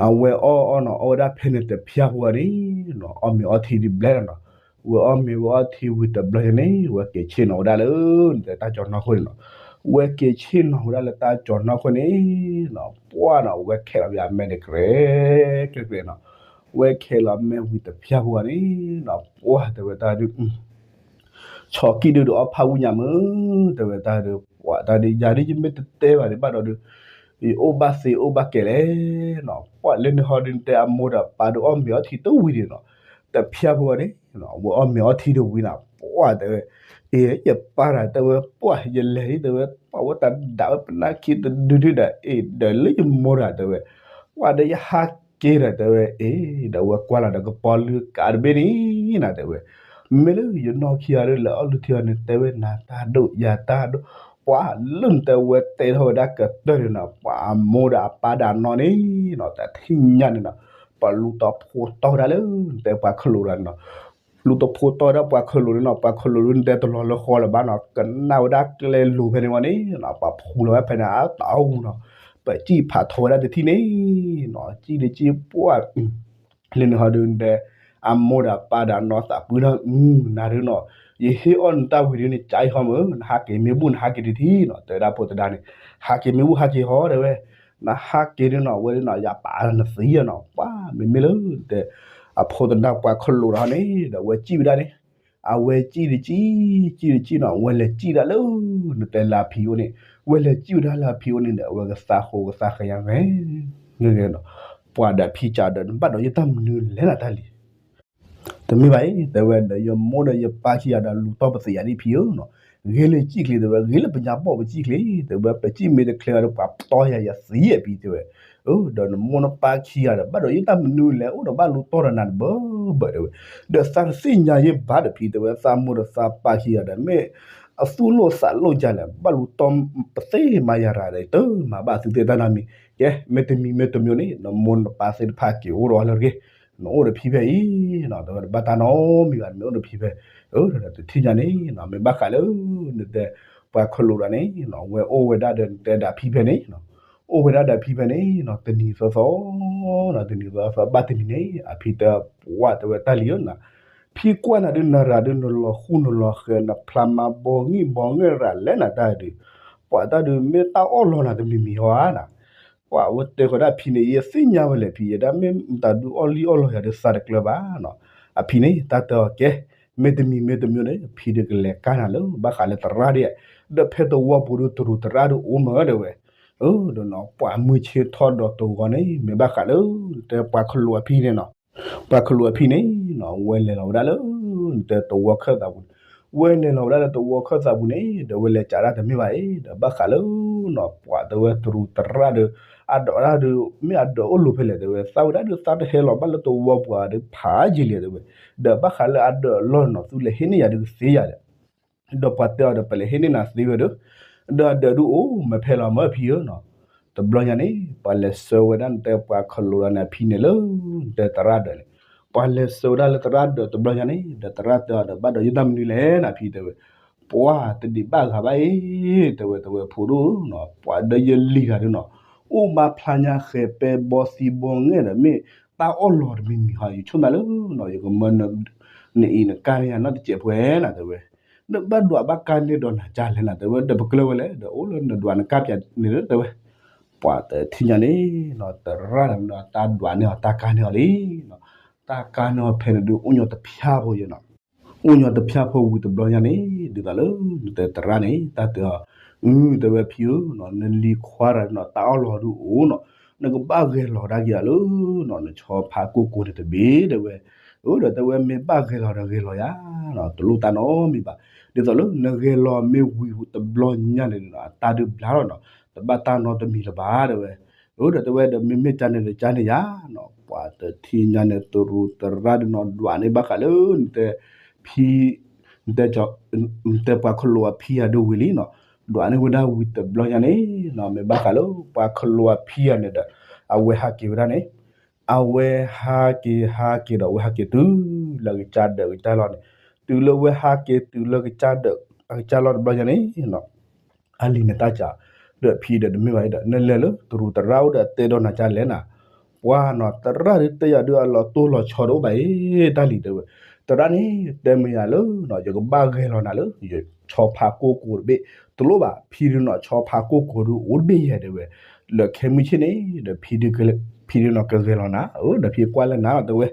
အဝဲအီၣ်အီၣ်နီၤ အီၣ်ဝဲဒၣ်ဖဲန့ၣ်တဖၠၣ်ဖိဝဲန့ၣ်နီၤ အီၣ်မ့ၤအီထံဒ်ဘျဲၣ်နီၤ, ဝဲအီၣ်မ့ၤဝဲအီထံဝံၤတဘျီညါန့ၣ် ဝဲက့ၤဆ့ၣ်နီၤဝဲဒၣ်လၢ နတဲတၢ်ကၠီၤနီၢ်ခိၣ်န့ၣ်နီၤ, ဝဲက့ၤဆ့ၣ်နီၤဝဲဒၣ်လၢတၢ်ကၠီၤနီၢ်ခိၣ်န့ၣ်နီၤ ပှၢ်နီၤ ဝဲခဲလီၤဝဲအမဲာ်န့ၣ် ကြဲကြဲကြဲနီၤ, ဝဲခဲလီၤမဲာ်ဝံၤတဖၠၣ်ဖိဝဲန့ၣ်နီၤ ပှၢ်တဲဝဲတၢ်ဒုး ဆီကံၣ်ဒုၣ်ဒီးအီၣ်ဖးဝံၣ်ညါမုၢ် တဲဝဲတၢ်ဒီး ပှၢ်တၢ်ဒုး ယၤဒုးယမ့ၢ်တတဲဘၣ်ဒံးဘၣ်ဒီးဒုး ယအိၣ်ဘၣ်သ့အိၣ်ဘၣ်ကဲလဲၣ်နီၤ ပှၢ်လၢန့ၣ်ဟီဒုး နတဲအမိၢ်ဒီးပၢ်ဒုးအီၣ်မ့ၤအီထံတဝံၤဒံးနီၤ တဖၠၣ်ဖိဝဲန့ၣ် ဝဲအီၣ်မ့ၤအီထံတဝံၤနီၤ ပှၢ်တဲဝဲ အ့ ယပၢ်တၢ်တဲဝဲ ပှၢ်ယလဲၤဒံးတဲဝဲ ပှၢ်ဝဲတၢ်ဒၣ်ဝဲပနၢ်ခံတဒုဒုဒီး အ့ ဒီးလၢယမိၢ်တၢ်တဲဝဲ ပှၢ်ဒီးယဟးက့ၤဒီးတဲဝဲ အ့ ဒီးဝဲကွၢ်လီၤဒီးကပီၤလုၢ်ကးတဘ့ၣ်န့ၣ်နီၤ တဲဝဲ မ့ၢ်လၢယနီၢ်ခံဂၤဒုး လဲၤအီၣ်လုၢ်ထံအီၤန့ၣ် တဲဝဲနၤတၢ်ဒိၣ်ယၤတၢ်ဒိၣ် ပှၢ်လၢနတဲဝဲတဲထီၣ်ဝဲဒၣ်ကတၢၢ်န့ၣ်နီၤ ပှၢ်အမိၢ်ဒီးအပၢ်ဒီးအနီၢ်န့ၣ်နီၤ တထံၣ်ညါန့ၣ်နီၤ ပှၤလူၤတဖိတီၢ်ဝဲဒၣ်လၢ နတဲပှၤခလိာ်တဂၤန့ၣ်နီၤ လူၤတဖိတီၢ်ဝဲဒၣ်ပှၤခလိာ်န့ၣ်နီၤ ပှၤခလိာ်ဒုးနတဲတလီၤလၢဃီလၢၤဘၣ်နီၤ ကနၣ်ဝဲဒၣ်ကျဲလိၤဖဲန့ၣ်ဝဲန့ၣ်နီၤ ပှၤဖူလီၤဝဲဖဲန့ၣ် အတၢ်အူနီၤ ပစံၣ်ဖးထီဝဲဒၣ်တထံၣ်န့ၣ်နီၤ စံၣ်ဒုးစံၣ်ပှၢ် လၢန့ၣ်ဟီဒုးနတဲ အမိၢ်ဒီးပၢ်ဒီးနီၢ်သးပှၢ်နီၤ နၤဒုးနီၤ ယဟ့ၣ်အီၣ်နတၢ်ဝံၤဒုးန့ၣ် ကၢ်အံၤဟီမုၢ် နဟးက့ၤမ့ၢ်ဘူၣ်နဟးက့ၤတထံၣ်နီၤ တဲဝဲဒၣ်ဖိသဒါန့ၣ် ဟးက့ၤမ့ၢ်ဘူၣ်ဟးက့ၤဟီတဲဝဲ နဟးက့ၤဒုးနီၤ ဝဲဒုးနီၤ ယပာ်နသံနီၤ ပှၢ်မ့မ့ၢ်လၢတဲ အဖိသဒါပှၤခလိာ်တဂၤန့ၣ် ဒီးဝဲစံၣ်ဝဲဒၣ်န့ၣ် အဝဲစံၣ်တစံၣ် စံၣ်တစံၣ်နီၤ ဝဲလဲၤစံၣ်ဒၣ်လၢ နတဲလၢအဖံအိၣ်န့ၣ် ဝဲလဲၤစံၣ်ဝဲဒၣ်လၢအဖံအိၣ်န့ၣ်ဒီး အဝဲကသးဃိကသးဃဲညါဂဲၤ ပှၤဒီးဖံစံးဒီး နဘၣ်ဒီးယတၢ်မနုၤလဲၣ်နၤတၢ်လံ တမ့ၢ်ဘၣ်အံၤ တဲဝဲဒီး ယမိၢ်ဒီးယပၢ်ခံဂၤဒီးလူၤတီၢ်ပသ့ၣ်ယၤဒ်ဖံဧၢနီၤ, ဂ့ၤလၢစံၣ်ချ့ တဲဝဲ ဂ့ၤလၢပညါဘီၣ်ပစံၣ်ချ့ တဲဝဲ ပစံၣ်မ့ၢ်တချ့ဒီး ပှၤတီၢ်ယၤယသံအဖံတဲဝဲ, ဒီးနမိၢ်နပၢ်ခံဂၤဒီး ဘၣ်ဒီးယတၢ်မနုၤလဲၣ် အိၣ်ဒီးဘၣ်လူၤတီၢ်ဒီးနၤတဘၢဘၢတဲဝဲ, ဒီးသးတသ့ၣ်ညါယဲဘၣ်ဒီးဖံတဲဝဲ သးမိၢ်ဒီးသးပၢ်ခံဂၤဒီး မ့ၢ်အသူၣ်လိၣ်သးလိၣ်ယၤလဲၣ် ဘၣ်လူၤတီၢ်ပသ့ၣ်မၤယၤရၤဒီး တမၤဘၣ်သုသ့ၣ်တၢ်နီတမံၤ, ကဲ မ့တမံၤမ့တမံၤန့ၣ် နမိၢ်နပၢ်သ့ၣ်တဖၣ်က့ၤအိၣ်ဒီးအီၤလၢတဂ့ၤ, နအိၣ်ဒီးဖံဖဲအံၤ, တဲဝဲတဘၣ်တၢ်နီတမံၤဘၣ် မ့ၢ်အိၣ်ဒီးဖံဖဲ, တထံၣ်ညါန့ၣ် မ့ၢ်ဘၣ်ဃးလၢ နတဲ ပှၤခလိာ်ဒီးန့ၣ် ဝဲအိၣ်ဝဲဒၣ်ဒီးနတဲဒီးဖံဖဲန့ၣ်, အိၣ်ဝဲဒၣ်ဒီးဖံဖဲန့ၣ် တနံၤသီသီ, တနံၤသီသီဘၣ်တနံၤန့ၣ် အဖံတဲပှၤတဲဝဲတၢ်လံဧၢနၤ, ဖံကွၢ်နၤဒုးနရၤဒုးနလီၤဃူနလီၤဃဲၤ နဖျါမၤဘီငံၣ်ဘီငဲၢ်ရၤလဲၣ်နၤတၢ်ဒုး, ပှၤတၢ်ဒုးမ့ၢ်တၢ်အီၣ်လီၤနၤတမံၤမံၤဟီဧါနၤ, ပှၤဝဲတဲဃီၤဒၣ်ဖံန့ၣ် ယသ့ၣ်ညါဝဲလဲၣ်ဖံ ယဒၣ်မ့ၢ်မတၤဒုးအီၣ်လံအီၣ်လီၤယၤဒုးသးတကျၢၤဘၣ်နီၤ, အဖံန့ၣ် တၢ်တဲအီၤကဲ, မ့တမံၤမ့တမံၤန့ၣ် ဖံဒုးကလဲၤကါနၤလၢ ဘၣ်ဃးလၢသရၣ်ဒ်, ဒီးဖဲသဝီပူၤဒုးတရူးသရၣ်ဒုးအိၣ်မးတဲဝဲ, ဒီးနီၤ ပှၤမုၢ်ဆ့ၣ်ထီၣ်ဒီးတဂီၤန့ၣ် မ့ၢ်ဘၣ်ဃးလၢ တဲပှၤခလိာ်အဖံန့ၣ်နီၤ, ပှၤခလိာ်အဖံန့ၣ်နီၤ ဝဲလဲၤလီၤဝဲဒၣ်လၢ နတဲသဝီခၢၣ်သးပူၤန့ၣ်, ဝဲလဲၤလီၤဝဲဒၣ်လၢသဝီခၢၣ်သးပူၤန့ၣ် ဒီးဝဲလဲၤကးဒၣ်တမ့ၢ်ဘၣ်အံၤ ဒီးဘၣ်ဃးလၢနီၤ ပှၤတဲဝဲတရူးသရၣ်ဒီး အဒၢးတၢ်ဒုး မ့ၢ်အဒၢးအိၣ်လိၤဖဲလဲၣ်တဲဝဲ သးဝဲဒၣ်ဒုးသးတဟဲလီၤဘၣ်လၢသဝီပူၤဒုးဖးယံာ်လံတဲဝဲ, ဒီးဘၣ်ဃးလၢအဒၢးအလီၢ်နီၤ သုလဲၤဟ့ၣ်န့ၢ်ယၤဒုးကသ့ယၤဒီး ဒီးပှၤတဲအီၤဒီး ပလဲၤဟ့ၣ်န့ၢ်နၤသ့ဝဲဒီး, ဒီးအဒၢးဒုးအိၣ်မ့ၢ်ဖဲလီၤမၢဖံဧၢနီၤ, တဘျီညါန့ၣ် ပှၤလဲၤဆှၢဝဲဒၣ်နတဲပှၤခလိာ်ဒီးန့ၣ်အဖံန့ၣ်လၢ နတဲသရၣ်ဒၢးန့ၣ်, ပှၤလဲၤဆှၢဝဲဒၣ်လၢသရၣ်ဒၢးတဘျီညါန့ၣ် ဒီးသရၣ်တဲအီၤဒီး ဘၣ်ဒီးယတၢ်မနုၤလဲၣ်နၤဖံတဲဝဲ, ပှၤတဒံးဘၣ်ဂၤဘၣ်အံၤ တဲဝဲ တဲဝဲဖိဒိၣ်နီၤ ပှၤဒီးယလံၤဂၤဒုးနီၤ, အိၣ်ဘၣ်ဖျါညါဃဲၤပဲဘီသံဘီငဲၢ်ဒီး မ့ၢ်တၢ်အီၣ်လီၤတမံၤမံၤဟီ ယဆိကမိၣ်လၢနီၤ ယကမၢနအံၤနကါန့ၢ်ယၤနီတစဲးပှဲၤနၤတဲဝဲ နဘၣ်ဒွးဘၣ်ကါန့ၢ်ဒီးနၤကါလဲၣ်နၤတဲဝဲ ဒီးပကျၢၢ်ဝဲလဲၣ် ဒီးအိၣ်လၢနဒွးနကါပၠးန့ၣ်လၢတဲဝဲ, ပှၤတထံၣ်ညါန့ၣ်နီၤ သရၣ်န့ၣ်နီၤ တၢ်ဒွးန့ၢ်အီၤ တၢ်ကါန့ၢ်အီၤလံနီၤ, တၢ်ကါန့ၢ်အီၤဖဲန့ၣ်ဒုး အိၣ်ညီတဖၠၣ်ဖိယဲနီၤ, အိၣ်ညီတဖၠၣ်ဖိဝံၤတဘျီညါန့ၣ် ဒ်သိးလၢ နတဲသရၣ်န့ၣ် တၢ်တဲအီၤ, အု တဲဝဲဖံဧၢနီၤ နလံၤခွါတဂၤနီၤ တၢ်အီၣ်လီၤဒုးအိၣ်နီၤ, နကဘၣ်ဂဲၤလီၤဒၣ်က့ၤအီၤလၢနီၤ နဆီဖါကိၢ်ကိၤန့ၣ်တဘ့ၣ်တဲဝဲ, အၢ ဒီးတဲဝဲမ့ၢ်ဘၣ်ဂဲၤလီၤဒီးဂဲၤလီၤယၤနီၤ တလိၣ်တၢ်နီတမံၤဘၣ်, ဒ်သိးလၢနဂဲၤလီၤမ့ၢ်ဝံၤတဘျီညါန့ၣ်နီၤ အတၢ်ဒုးဘျါလီၤနီၤ တဘၣ်တၢ်နီတမံၤလၢၤဘၣ်တဲဝဲ, အၢ ဒီးတဲဝဲဒီးမ့မ့ၢ်ကါန့ၣ်ဒီးကါန့ၢ်ယၤနီၤ ပှၤတထံၣ်ညါန့ၣ် တရူးသရၣ်ဒုးနီၤ ဒွးန့ၢ်ဘၣ်ဃးလၢ နတဲ ဖံ နတဲ နတဲပှၤခလိာ်အဖံဂၤဒုးဝံၤလံနီၤ, ဒွးန့ၢ်ဝဲဒၣ်ဝံၤတဘျီညါန့ၣ်နီၤ မ့ၢ်ဘၣ်ဃးလၢ ပှၤခလိာ်အဖံဂၤန့ၣ်ဒီး အဝဲဟးက့ၤဝဲဒၣ်န့ၣ်, အဝဲဟးက့ၤဟးက့ၤဒီး အဝဲဟးက့ၤတုၤလၢကစၢ်ဒၢးကစၢ်လီၢ်န့ၣ်, တုၤလၢဝဲဟးက့ၤတုၤလၢကစၢ်ဒၢး ကစၢ်လီၢ်တဘျီညါန့ၣ်နီၤ အလံၤန့ၣ်တၢ်စံး, ဒီးဖံဒီးတမ့ၢ်ဘၣ်အံၤဒီး နလဲၤလၢတရူးသရၣ်အိၣ်ဒီးတဲဒီးနၤကါလဲၣ်နၤ, ပှၤနီၤ သရၣ်ဒုးတဲယၤဒုးအလီၤတိၢ်လီၤဆီတအိၣ်ဘၣ်အံၤ တၢ်လံၤတဲဝဲ, သရၣ်န့ၣ် တဲမ့ၢ်ယၤလၢနီၤ ယကဘၣ်ဂဲၤလီၤနၤလၢ ယဆီဖါကိၢ်ကိၤတဘ့ၣ်, တလိၣ်ဘၣ် ဖံဒုးနီၤ ဆီဖါကိၢ်ကိၤဒုးအိၣ်တဘ့ၣ်ယဲတဲဝဲ, လၢခဲမုၢ်ဆ့ၣ်န့ၣ်ဒီး ဖံဒုး ဖံဒုးနီၤကဂဲၤလီၤနၤ, အၢ ဒီးဖံကွၢ်လၢနၤတဲဝဲ,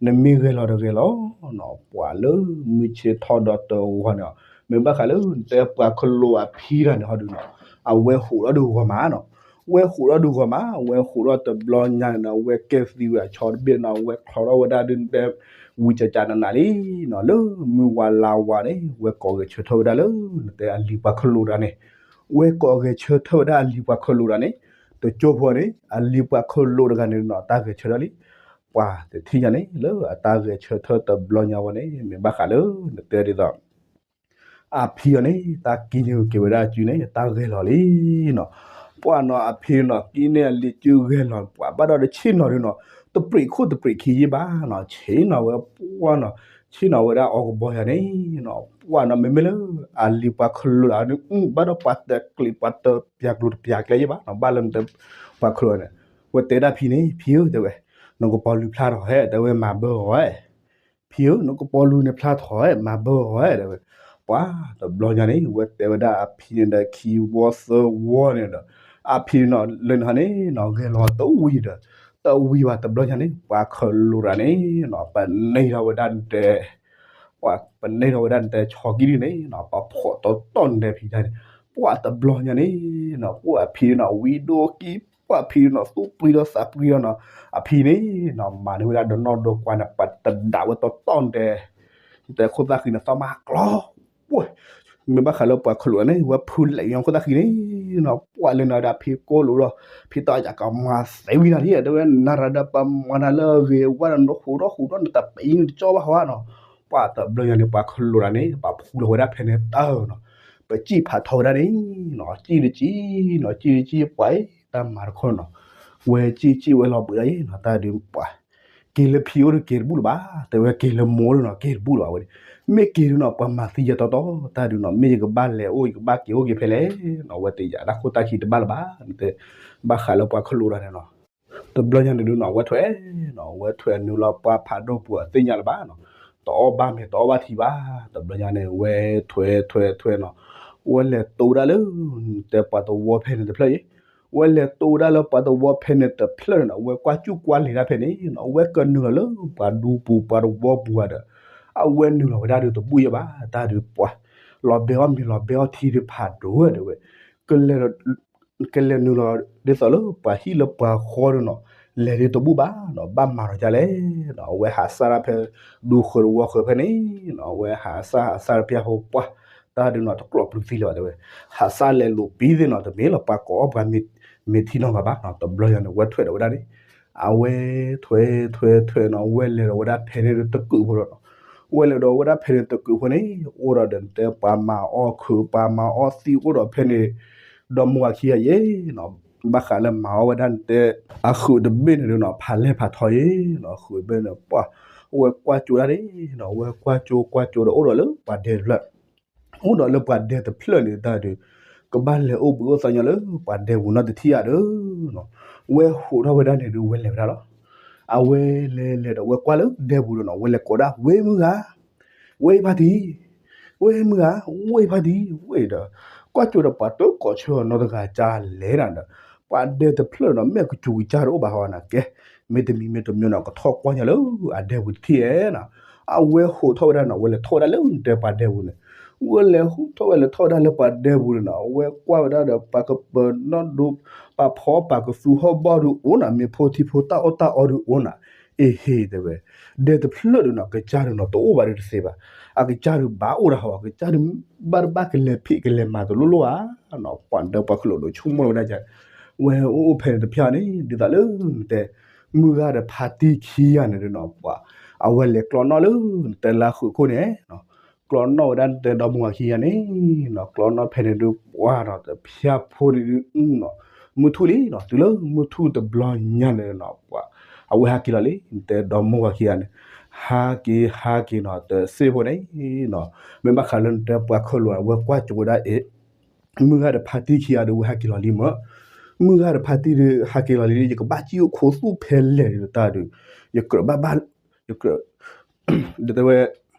နမ့ၢ်ဂဲၤလီၤတဂဲၤလီၤနီၤ ပှၤလၢမုၢ်ဆ့ၣ်ထီၣ်ဒီးတဂီၤန့ၣ်, မ့ၢ်ဘၣ်ဃးလၢ နတဲပှၤခလိာ်အဖံတဂၤန့ၣ်ဟီဒုးနီၤ, အဝဲဟူးထီၣ်ဒုးဂီၤမးနီၤ, ဝဲဟူးထီၣ်ဒုးဂီၤမး ဝဲဟူးထီၣ်တဘျီညါန့ၣ်နီၤ ဝဲကဲသံဝဲအဆီတဘ့ၣ်နီၤ ဝဲချီထီၣ်ဝဲဒၣ်ဒုးနတဲ ဝံၤကကနနၤလံနီၤ လၢမုၢ်ဝါလါဝါန့ၣ် ဝဲကိးဂဲၤဆၢထၢၣ်ဝဲဒၣ်လၢ နတဲအလံၤပှၤခလိာ်တဂၤန့ၣ်, ဝဲကိးဂဲၤဆၢထၢၣ်ဝဲဒၣ်အလံၤပှၤခလိာ်တဂၤန့ၣ်, တကၠိဖိန့ၣ် အလံၤပှၤခလိာ်တဂၤန့ၣ်နီၤ တၢ်ဂဲၤဆၢထၢၣ်လံ, ပှၤတထံၣ်ညါန့ၣ် လၢအတၢ်ဂဲၤဆၢထၢၣ်တဘျီညါဝဲန့ၣ် မ့ၢ်ဘၣ်ဃးလၢ နတဲဒ်သိး အဖံအီၤန့ၣ် တၢ်ကံၣ်န့ၢ်က့ၤဝဲဒၣ်အစုန့ၣ် တၢ်ဂဲၤလီၤလံနီၤ, ပှၤနီၤ အဖံနီၤ ကံၣ်န့ၢ်အလံၤစုဂဲၤလီၤ ပှၤဘၣ်ဒီးတဆ့ၣ်နီၤဒုးနီၤ တပြံးခိၣ်တပြံးခံယ့ၢ်ဘၣ်နီၤ ဆ့ၣ်နီၤဝဲပှၤနီၤ ဆ့ၣ်နီၤဝဲဒၣ်အီၤကဘီယၤန့ၣ်နီၤ ပှၤနီၤ မ့မ့ၢ်လၢ အလံၤပှၤခလိာ်လၢအီၤန့ၣ် ဘၣ်ဒီးပှၤတကျံးပှၤတပျးကျိၤတပျးကျဲယ့ၢ်ဘၣ်နီၤ ဘၣ်လၢနတဲ ပှၤခလိာ်န့ၣ် ဝဲတဲဒၣ်ဖံန့ၣ် ဖံဧၢ တဲဝဲ နကပီၤလူၤဖျါထီၣ်ဟဲ တဲဝဲမၤဘၢအီၤဝဲ ဖံဧၢ နကပီၤလူၤန့ၣ်ဖျါထီၣ်ဝဲ မၤဘၢအီၤဝဲ တဲဝဲ, ပှၤတဘျီညါန့ၣ် ဝဲတဲဝဲဒၣ်အဖံန့ၣ်ဒီးခံဝီသၢဝီန့ၣ်ဒီး အဖံနီၤ လၢနဟီန့ၣ်နီၤ ဂဲၤလီၤတဝံၤဒီး တဝံၤဘၣ်တဘျီညါန့ၣ် ပှၤခလိာ်တဂၤန့ၣ်နီၤ ပန့ၢ်ထီၣ်ဝဲဒၣ်တဲ ပှၤပန့ၢ်ထီၣ်ဝဲဒၣ်နတဲဆီကံဒုန့ၣ်နီၤ ပှၤဖီၣ်တီတီနတဲဖံတၢ်န့ၣ်, ပှၤတဘျီညါန့ၣ်နီၤ ပှၤဖံဒုနီၤ ဝံဒိၣ်ကံ ပှၤဖံဒုနီၤ သူၣ်ပှံၤဒီးသးပှံၤဒီးနီၤ အဖံန့ၣ်နီၤ မၤန့ၢ်ဝဲဒၣ်ဒီနီၢ်ဒီကွါန့ၣ် ပှၤတဒၣ်ဝဲတီတီနတဲ နတဲခိၣ်သၣ်ဃံန့ၣ် သီၣ်မါကျီ ပှၤ မ့ၢ်ဘၣ်ဃးလၢပှၤခလိာ်န့ၣ် ဝဲဖုလဲးညီခိၣ်သၣ်ဃံန့ၣ်နီၤ ပှၤလဲၤနၤဒီးဖံကိၢ်လိာ်ဒီး ဖံတၢ်ယကမၤသဲဝံၤနၤလံ တဲဝဲနၤရၤဒီးပှၤမၤနၤလၢအဂ့ၤဝါဒီးနဃိးထီၣ်ဃိးထီၣ်နတပံၤနတကၠီဘၣ်ဟီနီၤ ပှၤတဘျီညါန့ၣ် ပှၤခလိာ်တၢ်န့ၣ် ပှၤဖူလီၤဝဲဒၣ်ဖဲန့ၣ်တၢ်နီၤ ပစံၣ်ဖးထီဝဲဒၣ်န့ၣ်နီၤ စံၣ်တစံၣ်နီၤ စံၣ်တစံၣ် ပှၤတၢ်မၤတခီနီၤ ဝဲစံၣ်စံၣ်ဝဲလီၤဘှံးဒၣ်အံၤနီၤ တၢ်ဒုးပှၤ က့ၤလၢဖံအိၣ်ဒီးက့ၤတဘူၣ်လၢၤဘၣ် တဲဝဲက့ၤလၢမိၢ်အိၣ်ဒီးနီၤ က့ၤတဘူၣ်လၢၤဘၣ်ဝဲန့ၣ် မ့ၢ်က့ၤဒုနီၤ ပှၤမၤသံယဲတီတီ တၢ်ဒုးနီၤ မ့ၢ်ယကဘၣ်လဲၤအိၣ် ယကဘၣ်က့ၤအိၣ်က့ၤဖဲလဲၣ်နီၤ ဝဲတယာ်တၢ်ခိၣ်တၢ်ခံတဘၣ်လၢၤဘၣ် နတဲ ဘၣ်ဃးလၢပှၤခလိာ်တၢ်န့ၣ်နီၤ တဘျီညါန့ၣ်ဒုနီၤ အဝဲထွဲနီၤ အဝဲထွဲနုာ်လီၤပှၤဖးဒိၣ်ပူၤအသ့ၣ်ညါလၢၤဘၣ်နီၤ တအီၣ်ဘၣ်မ့ၤတအီၣ်ဘၣ်ထံဘၣ် တဘျီညါန့ၣ် ဝဲထွဲထွဲထွဲနီၤ ဝဲလဲၤတိၢ်ဝဲဒၣ်လၢ တဲပှၤတဝီဖဲန့ၣ်တဖျၢၣ်အံၤ ဝဲလဲၤတိၢ်ဝဲဒၣ်လၢပှၤတဝီဖဲန့ၣ်တဖျၢၣ်န့ၣ်နီၤ ဝဲကွၢ်ကူၣ်ကွၢ်လဲၤဒၣ်ဖဲန့ၣ်နီၤ ဝဲကနုာ်လီၤလၢပှၤဒူပူၤပှၤတဝီပူၤဧါဒီး အဝဲနုာ်လီၤဝဲဒၣ်ဒီးတဘူၣ်ယဲဘၣ် တၢ်ဒုးပှၤ လီၤဘဲအီၣ်မ့ၤလီၤဘဲအီၣ်ထံဒုးဖးဒိၣ်ဝဲဒီးဝဲ ကလဲၤ ကလဲၤနုာ်လီၤဒ်သိးလၢပှၤဟံၣ်လၢပှၤဃီဒီးနီၤ လဲၤဒုးတဘူၣ်ဘၣ်နီၤ ဘၣ်မၤထီၣ်ဒ်လဲၣ်နီၤ အဝဲဟးစၢ်ဒၣ်ဖဲ ဒူဃၢၤတဝီဃၢၤဖဲန့ၣ်နီၤ အဝဲဟးစၢ်ဟးစၢ်ဖဲဟိပှၢ် တၢ်ဒုးနီၤ တကျိးပျုၤသံလၢၤဘၣ်တဲဝဲ ဟးစၢ်လဲၤလိာ်ပံသ့ၣ်နီၤ တမ့ၢ်လီၤပှၤကိးအီၣ်ပှၤမ့ၤထံနီၤဖးဘၣ်နီၤ တဘျီညါန့ၣ် ဝဲထွဲဒီးဝဲဒၣ်န့ၣ် အဝဲထွဲထွဲထွဲနီၤ ဝဲလဲၤဒီးဝဲဒၣ်ဖဲန့ၣ်တကုးဖိဒီးနီၤ ဝဲလဲၤဒီးဝဲဒၣ်ဖဲန့ၣ်တကုးဖိန့ၣ် အိၣ်ဒီးဒီးနတဲပှၤမၤအီၣ်ခုး ပှၤမၤအီၣ်သံးအိၣ်ဒီးဖဲန့ၣ် ဒီမါဝၤခံဂၤယဲနီၤ ဘၣ်ဃးလၢမၤအီၣ်ဝဲဒၣ်နတဲ အဃုာ်တဘ့ၣ်န့ၣ်ဒုနီၤ ဖးလဲၢ်ဖးထီယဲနီၤ ဃုာ်တဘ့ၣ်န့ၣ် ပှၤ ဝဲကွၢ်ကၠိဒၣ်န့ၣ်နီၤ ဝဲကွၢ်ကၠိကွၢ်ကၠိဒီးအိၣ်ဒီးလၢပှၤဒဲတဖျၢၣ် အိၣ်ဒီးလၢပှၤဒဲတဖျၢၣ်န့ၣ်တၢ်ဒုး ကဘၣ်လဲၤအိၣ်ဘှံးအိၣ်သါညီလၢပှၤဒဲပူၤနီတထံၣ်ဧါဒီးနီၤ ဝဲဟိးထီၣ်ဝဲဒၣ်န့ၣ်ဒုး ဝဲလဲၤဝဲဒၣ်လီၤ အဝဲလဲၤလဲၤဒီးဝဲကွၢ်လၢဒဲပူၤဒီးနီၤ ဝဲလဲၤကိးဒၣ် ဝ့ၢ်မုၢ်ဂၤ ဝ့ၢ်ဖါတံၢ် ဝ့ၢ်မုၢ်ဂၤ ဝ့ၢ်ဖါတံၢ် ဝ့ၢ်ဒီး ကွၢ်ကၠိဒီးပှၤတကိးဆၢနီတဂၤကၢ်လဲၣ်နၤဒီး ပှၤဒဲတဖျၢၣ်နီၤ မ့ၢ်အကစူၤကစၢ်တအိၣ်ဘၣ်ဟီနၤကဲ မ့တမံၤမ့တမံၤနီၤ ကထီၣ်ကွၢ်ညီလၢအဒဲပူၤတထံၣ်ဧါနီၤ အဝဲဟိးထီၣ်ဝဲဒၣ်နီၤ ဝဲလဲၤထီၣ်ဝဲဒၣ်လၢနတဲပှၤဒဲပူၤန့ၣ် ဝဲလဲၤဟူးထီၣ်ဝဲလဲၤထီၣ်ဝဲဒၣ်လၢပှၤဒဲပူၤန့ၣ်နီၤ အဝဲကွၢ်ဝဲဒၣ်ဒီးပှၤကပၢၤနီၣ်ဒိ ပှၤဖီပှၤကသူဟီၣ်ဘီၣ်ဒုးအိၣ်နၤ မ့ၢ်ဖိထံဖိတၢ်အီၣ်တၢ်အီဒုးအိၣ်နၤ အ့ဟ့ၣ်တဲဝဲ ဒဲတဖျၢၣ်ဒုးနီၤ ကစၢ်ဒုးနီၤ တအိၣ်ဘၣ်ဒုးတသ့ဘၣ် အကစၢ်ဒုးဘၣ်အိၣ်ဒၣ်ဟီ ကစၢ်ဒုးဘၣ်တဘၣ်ကလဲၤဖံးကလဲၤမၤတလိၣ်လိၣ်ဧါ ပှၤဒီးပှၤခလိာ်ဒိးဆိကမိၣ်ဝဲဒၣ် ဝဲအိၣ်အိၣ်ဖဲန့ၣ်တဖျၢၣ်န့ၣ် ဒ်သိးလၢနတဲ မုၢ်ဂၤဒီးဖါတံၢ်ခံဂၤန့ၣ်ဒုးနီၤ ပှၤ အဝဲလဲၤကျီနီၣ်လၢနတဲလါဃုာ်ခိၣ်န့ၣ်နီၤ ကျီနီၣ်ဝဲဒၣ်နတဲဒီမါဝၤခံဂၤန့ၣ်နီၤ ကျီနီၣ်ဖဲန့ၣ်ဒုးပှၤဒီးတဖျၢၣ်ဖိန့ၣ်ဒုးနီၤ မုၢ်ထူၣ်လံနီၤ တုၤလၢမုၢ်ထူၣ်တဘျီညါန့ၣ်နီၤ ပှၤ အဝဲဟးက့ၤလီၤလံ နတဲဒီမါဝၤခံဂၤန့ၣ် ဟးက့ၤဟးက့ၤနီၤ တစ့ၢ်ဖိန့ၣ်နီၤ မ့ၢ်ဘၣ်ဃးလၢနတဲပှၤခလိာ် အဝဲကွၢ်ကၠိဝဲဒၣ်အ့ မုၢ်ဂၤဒီးဖါတံၢ်ခံဂၤဒုး ဝဲဟးက့ၤလီၤလံမၢ်, မုၢ်ဂၤဒီးဖါတံၢ်ဒုး ဟးက့ၤလီၤလံ ယကဘၣ်စံၣ်အိၣ်ခိးသူၣ်ဖဲလဲၣ်ဒုးတၢ်ဒုး, ယကြၢးဘၣ်ဘၣ်, ယကြၢး, ဒီးတဲဝဲ,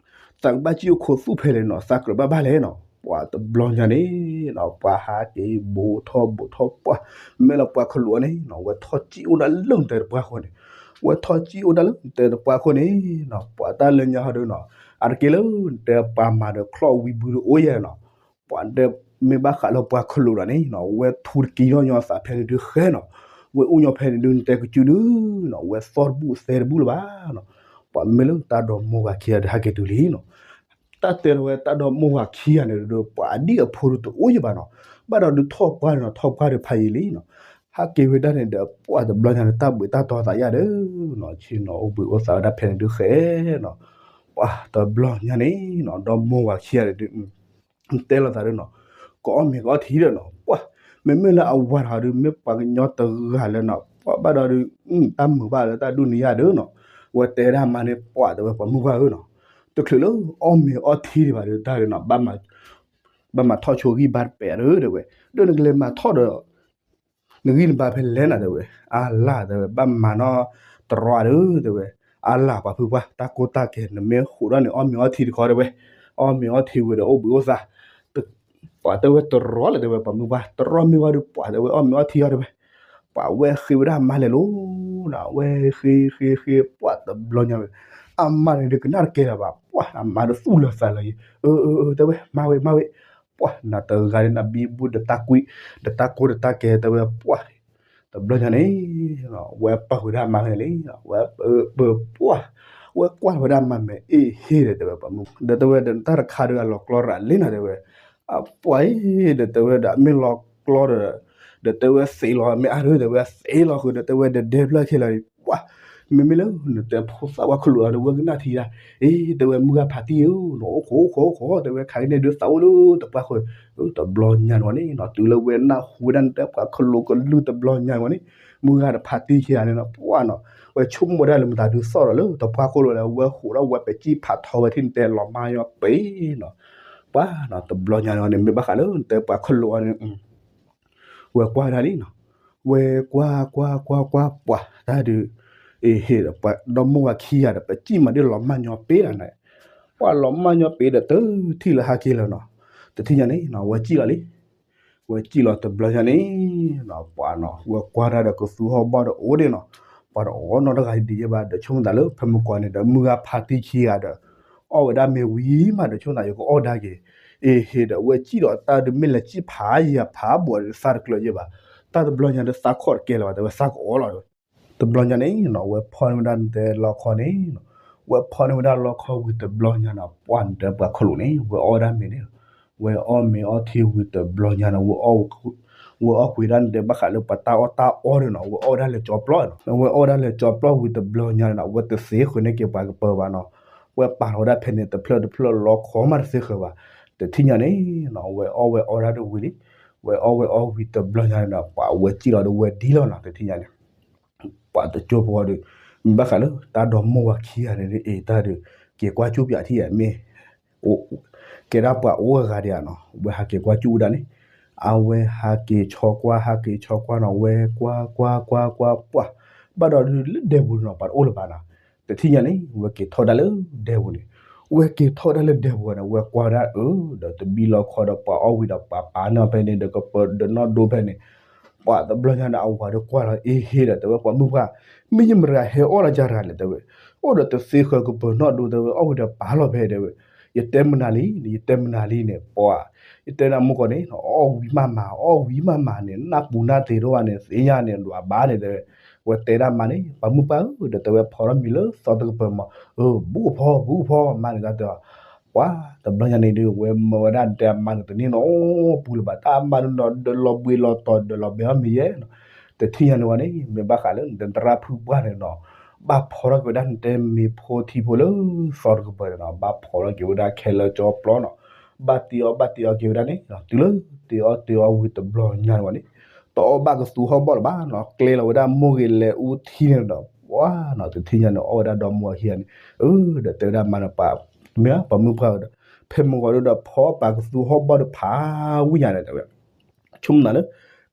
သးကဘၣ်စံၣ်အိၣ်ခိးသူၣ်ဖဲလဲၣ်နီၤ သးကြၢးဘၣ်ဘၣ်လဲၣ်နီၤ, ပှၤတဘျီညါန့ၣ်နီၤ ပှၤဟးက့ၤဘူးထီၣ်ဘူးထီၣ်ပှၢ်, မ့ၢ်လၢပှၤခလိာ်န့ၣ်နီၤ ဝဲထီၣ်စံၣ်အိၣ်ဒၣ်လၢနတဲတပှၢ်ဃီန့ၣ်, ဝဲထီၣ်စံၣ်အိၣ်ဒၣ်လၢနတဲတပှၢ်ဃီန့ၣ်နီၤ ပှၤတၢ်လၢညါဟီဒုးနီၤ အတက့ၢ်လၢနတဲပှၤမၤဒီးချီၣ်ဝံၤဘုဒုးအိၣ်ယဲနီၤ ပှၤမ့ၢ်ဘၣ်ဃးလၢပှၤခလိာ်လီၤန့ၣ်နီၤ ဝဲထူတကံၢ်ထီၣ်ညီသးဖဲန့ၣ်ဒုးဃဲနီၤ, ဝဲအိၣ်ညီဖဲန့ၣ်ဒုးနတဲကစုဒုးနီၤ ဝဲသီၣ်တဘူၣ်သဲတဘူၣ်လၢၤဘၣ်နီၤ, ပှၤမ့ၢ်လၢတၢ်ဒီမိၢ်ဝၤခံဂၤဒုးဟဲက့ၤတုၤလံနီၤ, တၢ်တဲလီၤဝဲတၢ်ဒီမိၢ်ဝၤခံဂၤန့ၣ်ဒုး ပှၤအဒံၣ်အဖိဒုးတအိၣ်ယဘၣ်နီၤ, ဘၣ်ဒီးဒုးထီၣ်ပှၢ်န့ၣ်နီၤ ထီၣ်ပှၢ်ဒုးဖးယံာ်လံနီၤ, ဟးက့ၤဝဲဒၣ်န့ၣ်ဒီး ပှၤတဘျီညါန့ၣ်တၢ်ဘှံးတၢ်တီၤသးယါဒုးနီၤ ဆ့ၣ်နီၤအိၣ်ဘှံးအိၣ်သါဝဲဒၣ်ဖဲန့ၣ်ဒုးဃဲနီၤ, ပှၤတဘျီညါန့ၣ်နီၤ ဒီမိၢ်ဝၤခံဂၤန့ၣ်ဒုး တဲလိာ်သးဒုးနီၤ, ကအီၣ်မ့ၤကအီထံဒီးနီၤ, ပှၤ မ့မ့ၢ်လၢအဝၤတဂၤဒုး မ့ၢ်ပှၤကညီတဂၤလၢနီၤ ပှၤဘၣ်ဒီးဒုး တၢ်မုာ်ဘၣ်လၢတၢ်ဒုးန့ၣ်ယါဒုးနီၤ, ဝဲတဲဒၣ်မါန့ၣ် ပှၤတဲဝဲပှၤမုၢ်ပှၢ်ဧၢနီၤ, တချုးလၢအီၣ်မ့ၤအီထံဒံးဘၣ်ဒုးတၢ်ဒုးနီၤ ဘၣ်မၤထီၣ်ဆိဂံၢ်ဘါတပဲာ်ဒုးတဲဝဲ, ဒီးနကလဲၤမၤထီၣ်ဒီး နဂံၢ်နဘါဖဲလဲၣ်နၤတဲဝဲ, အါလၢ်တဲဝဲ ဘၣ်မၤနီၣ်တရီဒုးတဲဝဲ, အါလၢ်ပှၤဖုပှၢ် တၢ်ကိၢ်တၢ်ဂီၤ နမ့ၢ်ဃိးဒီးန့ၣ် အီၣ်မ့ၤအီထံတခီတဲဝဲ, အီၣ်မ့ၤအီထံဝံၤဒီးအိၣ်ဘှံးအိၣ်သါ, ပှၤတဲဝဲတရီလဲၣ်တဲဝဲ ပှၤမုၢ်ပှၢ် တရီမ့ၢ်ဝဲဒုး ပှၤတဲဝဲအီၣ်မ့ၤအီထံအီၤတဲဝဲ, ပှၤဝဲဃ့ဝဲဒၣ်အမါလဲၤလိၤနီၤ ဝဲဃ့ဃ့ဃ့ ပှၤတဘျီညါဝဲ, အမါန့ၣ်ဒုးကနၣ်တကဲလၢၤဘၣ် ပှၢ် အမါဒီးသူၣ်လၢသးလၢယံၤ, အၢ အၢ အၢ တဲဝဲ မၤဝဲ မၤဝဲ, ပှၢ် နၤတဂၤဒီးနဘံဘူဒီးတၢ်ကွံ, ဒီးတၢ်ကိၢ်ဒီးတၢ်ကဲ တဲဝဲ ပှၢ် တဘျီညါန့ၣ် ဝဲပာ်ဝဲဒၣ်မါန့ၣ်လံ, ဝဲပၢပၢပှၢ်, ဝဲကွၢ်ဝဲဒၣ်မါမဲာ်အ့ၣ်ဟ့ဒီးတဲဝဲ ပှၢ်မုၣ်, ဒီးတဲဝဲဒီး နတၢ်တခါဒီးအလီၤကျီရၤလံနီၤ တဲဝဲ, အပှၢ်အံၤ ဒီးတဲဝဲဒီး အမ့ၢ်လီၤကျီဒီး ဒီးတဲဝဲသ့လီၤ မ့ၢ်အါဒီး တဲဝဲသ့လီၤဃုာ်ဒီး တဲဝဲဒီးဒဲဖျၢၣ်ဆ့လီၤ ပှၢ်, မ့မ့ၢ်လၢနတဲဖိသၣ်ဝါခလိာ်ဒီး ဝဲကနၣ်ထံဒၣ်, အ့ တဲဝဲမုၢ်ဂၤဖးတံၢ်ဧၢ, နအိၣ်ခိးအိၣ်ခိးအိၣ်ခိး တဲဝဲ ခါအံၤန့ၣ်ဒုးသးအိၣ်လၢတပှၢ်ဃုာ်, တဘျီညါန့ၣ်ဝဲန့ၣ်နီၤ တုၤလၢဝဲနၢ်ဟူဝဲဒၣ်နတဲပှၤခလိာ်ကလုၢ်တဘျီညါန့ၣ်ဝဲန့ၣ်, မုၢ်ဂၤတဖးတံၢ်ဆ့ဧါန့ၣ်နီၤ ပှၢ်နီၤ, ဝဲဆိကမိၣ်ဒၣ်လၢမတၤဒုးသီၣ်ဒီးလၢတပှၢ်ဃုာ်လီၤလၢ ဝဲဟိးထီၣ်ဝဲပစံၣ်ဖးထီဝဲထံၣ်နတဲလီၤမါညီပ့ၤနီၤ, ပှၢ်နီၤ တဘျီညါန့ၣ်ဝဲန့ၣ် မ့ၢ်ဘၣ်ဃးလၢနတဲပှၤခလိာ်အီၤန့ၣ် ဝဲကွၢ်ဒၣ်လံနီၤ, ဝဲကွၢ်ကွၢ်ကွၢ်ကွၢ်ပှၢ်တၢ်ဒုး, အ့ဟ့ၣ်ဒီးပှၤဒီမိၢ်ဝၤခံဂၤဒီး ပစံၣ်မၤဒ်လီၤမၢ်ညီပ့ၤလီၤန့ၣ်, ပှၢ်လီၤမၢ်ညီပ့ၤဒီးတထံၣ်လၢဟဲက့ၤလၢၤနီၤ, တထံၣ်ညါန့ၣ်နီၤ ဝဲစံၣ်လီၤလံ, ဝဲစံၣ်လီၤတဘျီညါန့ၣ်နီၤ ပှၢ်နီၤ ဝဲကွၢ်တၢ်ဒီးကသူဟီၣ်ဘီၣ်ဒီးအိၣ်ဒ့ၣ်နီၤ, ပှၢ်တအိၣ်နီတဂၤဒံးယဲဘၣ် ဒီးဆိကမိၣ်သးလၢဖဲမုၢ်ကီၢ်န့ၣ်ဒီး မုၢ်ဂၤဖးတံၢ်ခံဂၤဒီး အီၣ်ဝဲဒၣ်မ့ၤဝံၤမး ဒီးဆိကမိၣ်သးယကအီၣ်ဒၣ်က့ၤ, အ့ဟ့ၣ်ဒီး ဝဲစံၣ်ဒီးတၢ်ဒုးမ့ၢ်လဲၤစံၣ်ဖးယံၤဖးဘီၣ်ဒီးသးတကျၢၤယဲဘၣ်, တၢ်တဘျီညါဒီးသးခီၣ်တကဲလၢၤဘၣ် တဲဝဲသးကအီၣ်လီၤ, တဘျီညါန့ၣ်နီၤ ဝဲဖီၣ်န့ၢ်ဝဲဒၣ်နတဲလီခီန့ၣ်နီၤ, ဝဲဖီၣ်န့ၢ်ဝဲဒၣ်လီခီဝံၤတဘျီညါနီၤ ပှၢ်နတဲပှၤခလိာ်န့ၣ် ဝဲအီၣ်ဝဲဒၣ်မ့ၤန့ၣ်, ဝဲအီၣ်မ့ၤအီထံဝံၤတဘျီညါနီၤ ဝဲအီၣ်ကွံာ်ဒၣ်နတဲဘၣ်ဃးလၢပှၤတၢ်အီၣ်တၢ်အီဒီးနီၤ ဝဲအီၣ်ဝဲဒၣ်လၢကၠီပျီနီၤ, ဝဲအီၣ်ဝဲဒၣ်လၢကၠီပျီဝံၤတဘျီညါန့ၣ်နီၤ ဝဲတသ့ဃုာ်န့ၢ်က့ၤပှၤကပၢၤဘၣ်နီၤ, ဝဲပာ်လီၤဝဲဒၣ်ဖဲန့ၣ်တဖျၢၣ်တဖျၢၣ်လီခီမးတသ့ဃုာ်ဘၣ်, တထံၣ်ညါန့ၣ်နီၤ ဝဲအီၣ်ဝဲအီဒၣ်တဝံၤလံ, ဝဲအီၣ်ဝဲအီဝံၤတဘျီညါန့ၣ်နီၤ ပှၢ်ဝဲစံၣ်လီၤဒီးဝဲဒ်လီၤနီၤ တထံၣ်ညါန့ၣ် ပှၤတကၠိဖိဒီး မ့ၢ်ဘၣ်ဃးလၢတၢ်ဒီမိၢ်ဝၤခံဂၤန့ၣ် အ့ၣ်တၢ်ဒီး က့ၤကွၢ်ကၠူၣ်ပၠးထံၣ်ဧါ မ့ၢ် ကဲဒၣ်ပှၤအိၣ်အဂၤဒံးဧါနီၤ ဝဲဟးက့ၤကွၢ်ကၠူၣ်ဝဲဒၣ်န့ၣ်, အဝဲဟးက့ၤဆီကွၢ် ဟးက့ၤဆီကွၢ်နီၤ ဝဲကွၢ်ကွၢ်ကွၢ်ကွၢ်ပှၢ်, ဘၣ်ဒီးဒုးလၢဒဲပူၤနီၤ ပှၤတအိၣ်လၢၤဘၣ်နီၤ, တထံၣ်ညါန့ၣ် ဝဲက့ၤထီၣ်ဒၣ်လၢဒဲပူၤန့ၣ်, ဝဲက့ၤထီၣ်ဒၣ်လၢဒဲပူၤန့ၣ် ဝဲကွၢ်ဝဲဒၣ်အၢ ဒီးတဘံလီခီဒီးပှၤအီၣ်ဝံၤဒီး ပှၤပာ်န့ၢ်ဖဲန့ၣ်ဒီး ကပၢၤဒီးနီၢ်ဒိဖဲန့ၣ်, ပှၤတဘျီညါန့ၣ် အဝၤဒီးကွၢ်လီၤ အ့ဟ့ၣ်ဒီး တဲဝဲ ပှၤမုၣ်ပှၢ်, မ့ၢ်ယမတၤဂၤဟဲအီၣ်လၢယၤတဂၤလဲၣ် တဲဝဲ, အိၣ်ဒီးတသ့ဃၢၤကပၢၤနီၢ်ဒိ တဲဝဲ အီၣ်ဝံၤဒီးပာ်လီၤဖဲ တဲဝဲ, ယတဲမနုၤလံန့ၣ် ယတဲမနုၤလံန့ၣ် ပှၤ, ယတဲနၤမုၢ်ကီၢ်န့ၣ် အီၣ်ဝံၤမးမး အီၣ်ဝံၤမးမးန့ၣ် နၢ်ပူၤနၢ်သ့ဒိၣ်ဘၣ်န့ၣ် သ့ၣ်ညါန့ၣ် ဒွးဘၣ်န့ၣ် တဲဝဲ, ဝဲတဲဒၣ်မါန့ၣ် ပှၤမုၣ်ပှၢ်ဧၢ ဒီးတဲဝဲ ဖီထီၣ်မံၤလၢသီတကပၢၤမး, အၢ ဘူးကဖီ ဘူးကဖီ မါန့ၣ်တၢ်တဲအီၤ ပှၤတဘျီညါန့ၣ်ဒုး ဝဲမၢဝဲဒၣ်နတဲအမါန့ၣ် တန့ၢ်နီတပူၤလၢၤဘၣ် တၢ်အမါန့ၣ်ဒီး ဒီးလီၤဘှံးလီၤတီၤ ဒီးလီၤဘဲအီၣ်မ့ၤယဲနီၤ, တထံၣ်ညါန့ၣ်ဝဲန့ၣ် မ့ၢ်ဘၣ်ဃးလၢနသရၣ်ဖုပှၢ်န့ၣ်နီၤ, ဘၣ်ဖီထီၣ်က့ၤဝဲဒၣ်နတဲမ့ၤဖိထံဖိလၢသီတကပၢၤန့ၣ်နီၤ, ဘၣ်ဖီထီၣ်က့ၤဝဲဒၣ်ခဲလၢာ်ကၠီပျီနီၤ, ဘၣ်တ့အီၣ်ဘၣ်တ့အီက့ၤဝဲဒၣ်န့ၣ် တုၤလၢတ့အီၣ်တ့အီဝံၤတဘျီညါန့ၣ်ဝဲန့ၣ် တအီၣ်ဘၣ်ကသူဟီၣ်ဘီၣ်လၢၤဘၣ်နီၤ, ကျဲလီၤဝဲဒၣ်မိၢ်ဂ့ၤလဲၤအူထံန့ၣ်ဒီး ပှၤနီၤ တထံၣ်ညါန့ၣ် အီၣ်ဝဲဒၣ်ဒီမါဝၤခံဂၤန့ၣ်, အၢ ဒီးတဲဝဲဒၣ်မါန့ၣ် ပှၤ မ့ၢ်ပှၤမုၣ်ပှၢ်ဒီး ဖဲမုၢ်ဂီၤဒီးဖီပာ်ကသူဟီၣ်ဘီၣ်ဒီးဖးဝံၣ်ညါန့ၣ်တဲဝဲ, ဆိကမိၣ်နၤလၢ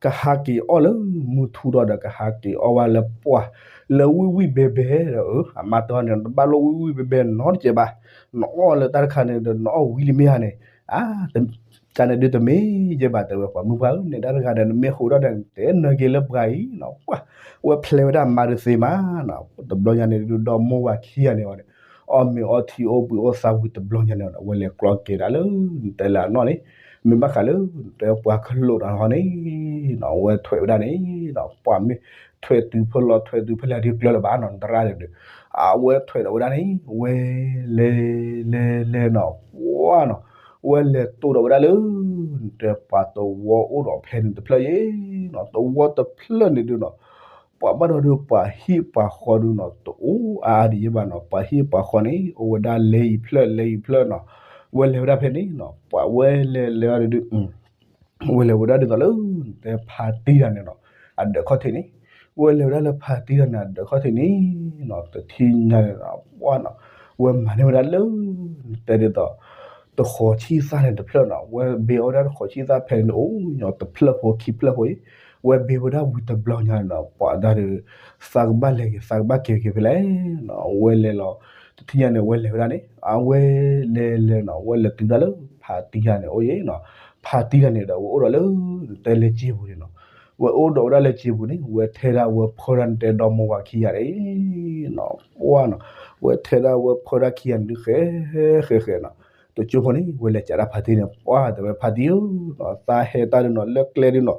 ကဟးက့ၤအီၣ်လၢမုၢ်ထူဒီး ကဟးက့ၤအီၣ်ဝဲလၢပှၢ် လၢဝံၣ်ဝံၣ်ဘဲဘဲဒီး အၢ အမါတဲအီၤန့ၣ် တဘၣ်လိၣ်ဝံၣ်ဝံၣ်ဘဲဘဲနီတစဲးဘၣ်, နအီၣ်လၢတၢ်တခါန့ၣ်ဒီး နအီၣ်ဝံၤလံမ့ၢ်ဧါန့ၣ်, အါ တၢ်န့ၣ်ဒုးတမ့ၢ်ယဲဘၣ်တဲဝဲ ပှၤမုၣ်ပှၢ်ဧၢ နဲဒၣ်တဂၤဒီး နမ့ၢ်ဟူးထီၣ်ဒီး နတဲနၢၤက့ၤလၢပှၤအံၤနီၤ, ပှၤ ဝဲဖျဲးဝဲဒၣ်မါတသ့မးနီၤ, တဘျီညါန့ၣ်ဒုး ဒီမိၢ်ဝၤခံဂၤန့ၣ်ဝဲန့ၣ် အီၣ်မ့ၤအီထံအိၣ်ဘှံးအိၣ်သါဝံၤတဘျီညါန့ၣ် ဝဲလဲၤကျီက့ၤဒၣ်လၢ နတဲလၢအနီၢ်န့ၣ်, မ့ၢ်ဘၣ်ဃးလၢ နတဲပှၤခလိာ်တၢ်ဟီန့ၣ်နီၤ ဝဲထွဲးဝဲဒၣ်န့ၣ်နီၤ ပှၤမ့ၢ်ထွဲးတုၤဖဲလီၤထွဲးတုၤဖဲလဲၣ်ဒ်ကျၢၤလၢၤဘၣ်နီၤ နသရၣ်န့ၣ်ဒီး အဝဲထွဲးဒီးဝဲဒၣ်န့ၣ် ဝဲလဲၤလဲၤလဲၤနီၤ ပှၤနီၤ ဝဲလဲၤတိၢ်ဒီးဝဲဒၣ်လၢ နတဲပှၤသဝီအိၣ်ဒီးဖဲန့ၣ်တဖျၢၣ်ယဲနီၤ သဝီတဖျၢၣ်န့ၣ်ဒုးနီၤ ပှၤဘၣ်ဒီးဒုးပှၤဟံၣ်ပှၤဃီဒုးနီၤ တအိၣ်အါအါဒံးယဲဘၣ်နီၤ ပှၤဟံၣ်ပှၤဃီန့ၣ် အိၣ်ဝဲဒၣ်လဲၤအံၤဖျၢၣ်လဲၤအံၤဖျၢၣ်နီၤ ဝဲလဲၤဝဲဒၣ်ဖဲန့ၣ်နီၤ ပှၤဝဲလဲၤလဲၤအီၤဒုး ဝဲလဲၤဝဲဒၣ်ဒ်သိးလၢ နတဲဖါတံၢ်တဂၤန့ၣ်နီၤ အဒၢးခီၣ်ထံးန့ၣ် ဝဲလဲၤဝဲဒၣ်လၢဖါတံၢ်တဂၤန့ၣ် အဒၢးခီၣ်ထံးန့ၣ်နီၤ တထံၣ်ညါန့ၣ်နီၤ ပှၤနီၤ ဝဲမၤန့ၢ်ဝဲဒၣ်လၢ နတဲဒ်သိး တဃီၤဆံၣ်သၣ်န့ၣ်တဖျၢၣ်နီၤ ဝဲဘ့အီၣ်ဝဲဒၣ်တဃီၤဆံၣ်သၣ်ဖဲန့ၣ်အိၣ်ညီတဖျၢၣ်ဖိခံဖျၢၣ်ဖိအံၤ ဝဲဘ့ဝဲဒၣ်ဝံၤတဘျီညါန့ၣ်နီၤ ပှၤဒၣ်ဒီး သးကဘၣ်လဲၤက့ၤ သးကဘၣ်က့ၤက့ၤဖဲလဲၣ်နီၤ ဝဲလဲၤလီၤ တထံၣ်ညါန့ၣ် ဝဲလဲၤဝဲဒၣ်န့ၣ် အဝဲလဲၤလဲၤနီၤ ဝဲလဲၤတုၤဒၣ်လၢဖါတံၢ်တဂၤန့ၣ် အိၣ်ယဲနီၤ ဖါတံၢ်တဂၤန့ၣ်ဒီး ဝဲအိၣ်ဒီးလၢ နတဲလၢက့ၢ်ပူၤန့ၣ်နီၤ ဝဲအိၣ်ဒီးဝဲဒၣ်လၢစံာ်ပူၤန့ၣ် ဝဲထဲဒၣ်ဝဲဖီၣ်တၢ်နတဲဒီမါဝၤခံဂၤန့ၣ်နီၤ, ပှၢ်နီၤ, ဝဲထဲဒၣ်ဝဲဖီၣ်တၢ်ခံဂၤန့ၣ်ဒုးဃဲ ဃဲဃဲနီၤ, တကၠိဖိန့ၣ် ဝဲလဲၤကးတၢ်ဖါတံၢ်န့ၣ် ပှၢ်တဲဝဲဖါတံၢ်ဧၢ, သးဟဲတၢ်ဒုးနီၤ လၢကျဲဒုးနီၤ,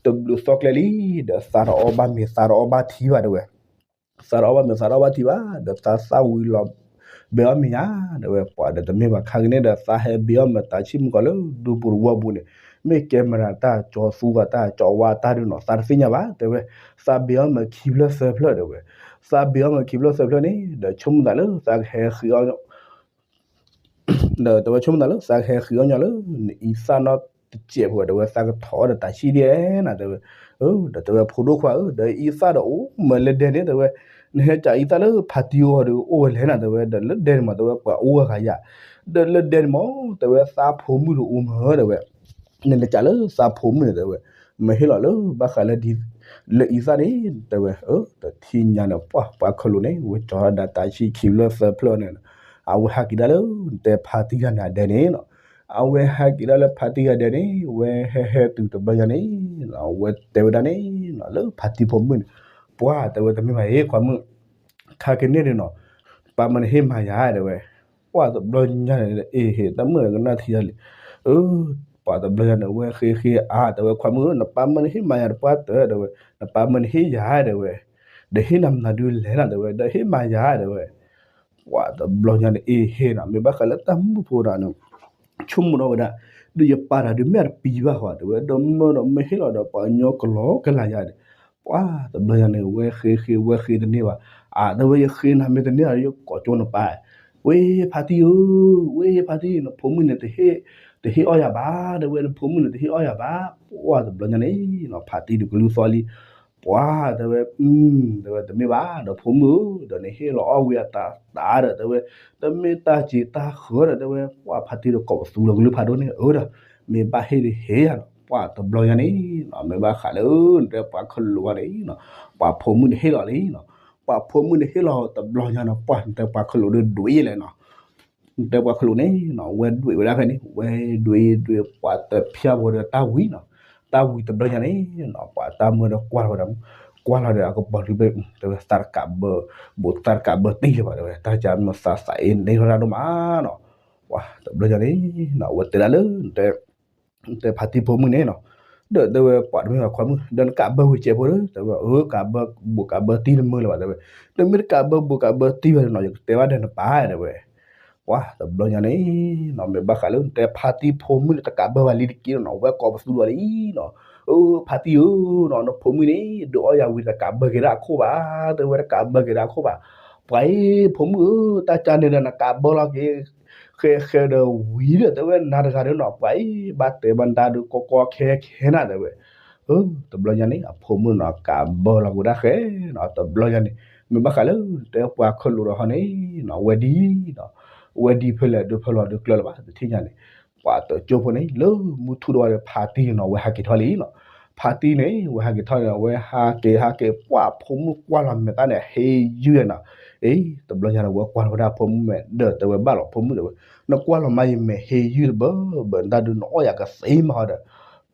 တဘျုးသီကျဲလံ, ဒီးသးတအီၣ်ဘၣ်မ့ၤ သးတအီၣ်ဘၣ်ထံဘၣ်တဲဝဲ သးတအီၣ်ဘၣ်မ့ၤ သးတအီၣ်ဘၣ်ထံဘၣ်, ဒီးသးသၣ်ဝံၤလီၤ ဘဲအီၣ်မ့ၤယါ, တဲဝဲပှၢ်ဒီးတမ့ၢ်ဘၣ်ခါကန့ၣ်ဒီး သးဟဲဘဲအီၣ်မ့ၤတၢ်ဆံၣ်မုၢ်ကီၤလၢဒူပူၤတဝီပူၤန့ၣ်, မ့ၢ်ကဲမရၤတၢ်ကၠီသူဂၤတၢ် ကၠီဝါတၢ်ဒုးနီၤ သးတသ့ၣ်ညါဘၣ်တဲဝဲ, သးဘဲအီၣ်မ့ၤခံဖျၢၣ်သၢဖျၢၣ်တဲဝဲ, သးဘဲအီၣ်မ့ၤခံဖျၢၣ်သၢဖျၢၣ်န့ၣ် ဒီးဆိကမိၣ်သးလၢသးကဟဲဃ့အီၣ် ဒီးတဲဝဲဆိကမိၣ်သးလၢသးကဟဲဃ့အီၣ်ညီလၢ နအံသၣ်နီတစဲးဖိတဲဝဲ သးကထီၣ်ဒီးတၢ်ဆံၣ်ဒ်အဲၣ်နၤတဲဝဲ, ဒီးတဲဝဲဖိဒိၣ်ခွါဧၢ ဒီးအံသၣ်ဒီးအိၣ်မ့ၢ်လၢဒဲန့ၣ်တဲဝဲ, နဟဲကးအံသၣ်လၢဖါတံၢ်အအိၣ်ဒီးအိၣ်ဝဲလဲၣ်နၤတဲဝဲ, ဒီးလၢဒဲန့ၣ်မးတဲဝဲပှၤအိၣ်ဝဲဂၤယါ, ဒီးလၢဒဲန့ၣ်မး တဲဝဲသးဖိမုၣ်ဒီးအိၣ်မ့ၢ်တဲဝဲ, နလဲၤကးလၢသးဖိမုၣ်န့ၣ်တဲဝဲ, မ့ၢ်ဟ့ၣ်လီၤလၢဘၣ်ဃးလၢဒ် လၢအံသၣ်န့ၣ် တဲဝဲ, တထံၣ်ညါန့ၣ် ပှၢ်ပှၤခလုးန့ၣ် ဝဲကၠီၤဒီးတၢ်ဆံၣ်ခံဖျၢၣ်သၢဖျၢၣ်န့ၣ်, အဝဲဟးက့ၤဒၣ်လၢ နတဲဖါတံၢ်ဂၤန့ၣ်အဒဲန့ၣ်နီၤ, အဝဲဟးက့ၤဒၣ်လၢဖါတံၢ်ဂၤဒဲန့ၣ် ဝဲဟဲဟဲတုၤတဘျီညါန့ၣ်, ဝဲတဲဝဲဒၣ်န့ၣ် လၢဖါတံၢ်ဖိမုၣ်န့ၣ်, ပှၢ်တဲဝဲတမ့ၢ်ဘၣ်အံၤခွါမုၣ်, ခါကန့ၣ်ဒုးနီၤ, ပၢ်မၢနဟ့ၣ်မၤယၤတဲဝဲ, ပှၢ်တဘျီညါန့ၣ် အ့ဟ့ၣ်တမုၣ်ကနၣ်ထံယၤလံ, အၢ ပှၢ်တဘျီညါန့ၣ် ဝဲဃ့ဃ့အါတဲဝဲခွါမုၣ်ဧၢ နပၢ်မၢနဟ့ၣ်မၤယၤတပှၢ်တၢၢ်တဲဝဲ, နပၢ်မၢနဟ့ၣ်ယၤတဲဝဲ, ဒီးဟ့ၣ်နၤမနုၤဒုးလဲၣ်နၤတဲဝဲ ဒီးဟ့ၣ်မၤယၤတဲဝဲ, ပှၢ်တဘျီညါန့ၣ် အ့ဟ့ၣ်နီၤ မ့ၢ်ဘၣ်ဃးလၢတၢ်မုၣ်ဖိဒီးန့ၣ်, ဆိကမိၣ်ဒီးဝဲဒၣ်, ဒီးယပၢ်တၢ်ဒုးမ့ၢ်အတပံၤဘၣ်ဃီတဲဝဲ ဒီးမၢဒီးမ့ၢ်ဟ့ၣ်လီၤဒီးပှၤကညီကလီကလီယါဒီး, ပှၢ်တဘျီညါန့ၣ် ဝဲဃ့ဃ့ဝဲဃ့တန့ၢ်ဘၣ်, အတဲဝဲ ယဃ့နၤမ့ၢ်တန့ၢ်ဒီး ယကိးကၠိနပၢ်, ဝဲဖါတံၢ်ဧၢ, ဝဲဖါတံၢ် နဖိမုၣ်န့ၣ် တဟ့ၣ်အီၣ်ယၤဘၣ်တဲဝဲ နဖိမုၣ်န့ၣ် တဟ့ၣ်အီၣ်ယၤဘၣ်, ပှၢ်တဘျီညါန့ၣ်, ဖါတံၢ်တကလုၢ်သီလံ, ပှၢ်တဲဝဲ, တဲဝဲတမ့ၢ်ဘၣ်ဒီးဖိမုၣ်ဧၢ, ဒီးနဟ့ၣ်လီၤအီၣ်ဝံၤအတၢ်တၢ်ဒီးတဲဝဲ, တမ့ၢ်တၢ်စံးတၢ်ဃၢဒီးတဲဝဲ, ပှၢ်ဖါတံၢ်ဒီးကိးပသူလီၤကလုၢ်ဖးဒိၣ်န့ၣ် အၢဒီး, မ့ၢ်ဘၣ်ဟ့ၣ်ဒီးဟ့ၣ်ယၤနီၤ ပှၢ်တဘျီညါန့ၣ်, မ့ၢ်ဘၣ်ဃးလၢ နတဲပှၤခလုးဝဲန့ၣ်, ပှၤဖိမုၣ်န့ၣ်ဟ့ၣ်လီၤလံနီၤ, ပှၤဖိမုၣ်န့ၣ်ဟ့ၣ်လီၤတဘျီညါနီၤ ပှၢ်နတဲပှၤခလုးဒီးဒွံးလဲၣ်နီၤ နတဲပှၤခလုးန့ၣ်နီၤ ဝဲဒွံးဝဲဒၣ်ဖဲန့ၣ် ဝဲဒွံးဒွံးပှၤတဖၠၣ်ဖိဒီးတၢ်ဝံၤနီၤ, တၢ်ဝံၤတဘျီညါန့ၣ်နီၤ ပှၤတၢ်မၢဒီးကွၢ်လီၤဝဲဒၣ်, ကွၢ်လီၤဒီးအကပီၤဒုးဘၣ်, တဲဝဲသးတကးဘၢ, ဘူးသးတကးဘၢတံၢ်လၢၤဘၣ်တဲဝဲ တၢ်ကမၢသးသးအ့န့ၢ်ထီၣ်တၢ်ဒိၣ်မးနီၤ, ပှၤတဘျီညါန့ၣ်နီၤ ဝဲတဲဒၣ်လၢ တဲဖါတံၢ်ဖိမုၣ်န့ၣ်နီၤ, ဒီးတဲဝဲပှၤတမ့ၢ်ဘၣ်ခွါမုၣ် ဒီးနကးဘၢဝံၤစဲးဖိဒီး တဲဝဲ အၢ ကးဘၢဘူးကးဘၢတံၢ်တမုာ်လၢၤဘၣ်တဲဝဲ, ဒီးမ့ၢ်တကးဘၢဘူးကးဘၢတံၢ်ဘၣ်နီၤ ယကတဲဘၣ်ဒီးနပၢ်တဲဝဲ, ပှၤတဘျီညါန့ၣ်နီၤ မ့ၢ်ဘၣ်ဃးလၢနတဲဖါတံၢ်ဖိမုၣ်န့ၣ် တကးဘၢဘၣ်လံတက့ၢ်နီၤ ဝဲကိးပသူဒီးလံနီၤ, အၢ ဖါတံၢ်ဧၢနီၤ နဖိမုၣ်န့ၣ် ဒုးအီၣ်ယၤဝံၤတကးဘၢက့ၤဒၣ်အခိၣ်ဘၣ်, တဲဝဲတကးဘၢက့ၤဒၣ်အခိၣ်ဘၣ်, ပှၤအံၤ ဖိမုၣ်ဧၢ တၢ်ကန့ၣ်ဒီးနကးဘၢလီၤက့ၤ ဃဲဃဲဒီးဝံၤဒီး တဲဝဲနၤတဂၤဒီးနီၤ ပှၤအံၤ ဘၣ်တဲဘၣ်နတၢ်ဒုးကီကီခဲခဲနၤတဲဝဲ, အၢ တဘျီညါန့ၣ် အဖိမုၣ်နီၤ ကးဘၢလီၤက့ၤဒၣ်ဃဲနီၤ တဘျီညါန့ၣ် မ့ၢ်ဘၣ်ဃးလၢ တဲပှၤခလုးဒီးဟီန့ၣ်နီၤ ဝဲဒ်နီၤ ဝဲဒ်ဖဲလဲၣ်ဒုးဖဲလီၤဒုးကျၢၤလၢၤဘၣ် တထံၣ်ညါန့ၣ်, ပှၤတကၠိဖိန့ၣ် လၢမုၢ်ထူၣ်ဒီးဝဲဒီးဖါတံၢ်နီၤ ဝဲဟးက့ၤထီၣ်လံနီၤ, ဖါတံၢ်န့ၣ် ဝဲဟးက့ၤထီၣ်န့ၣ် ဝဲဟးက့ၤဟးက့ၤ ပှၢ်ဖိမုၣ်ကွၢ်လီၤမဲာ်တၢ်န့ၣ် ဟ့ယုၢ်နီၤ, အ့ တဘျီညါန့ၣ် ဝဲကွၢ်လီၤဝဲဒၣ်ဖိမုၣ်မဲာ် ဒီးတဲဝဲဘၣ်လီၤဖိမုၣ်တဲဝဲ, နကွၢ်လီၤမးယမဲာ်ဟ့ယုၢ်တဘၢဘၢနတၢ်ဒုးနအီၣ်ယၤကသ့မးဟီဒီး, ပှၤအံၤ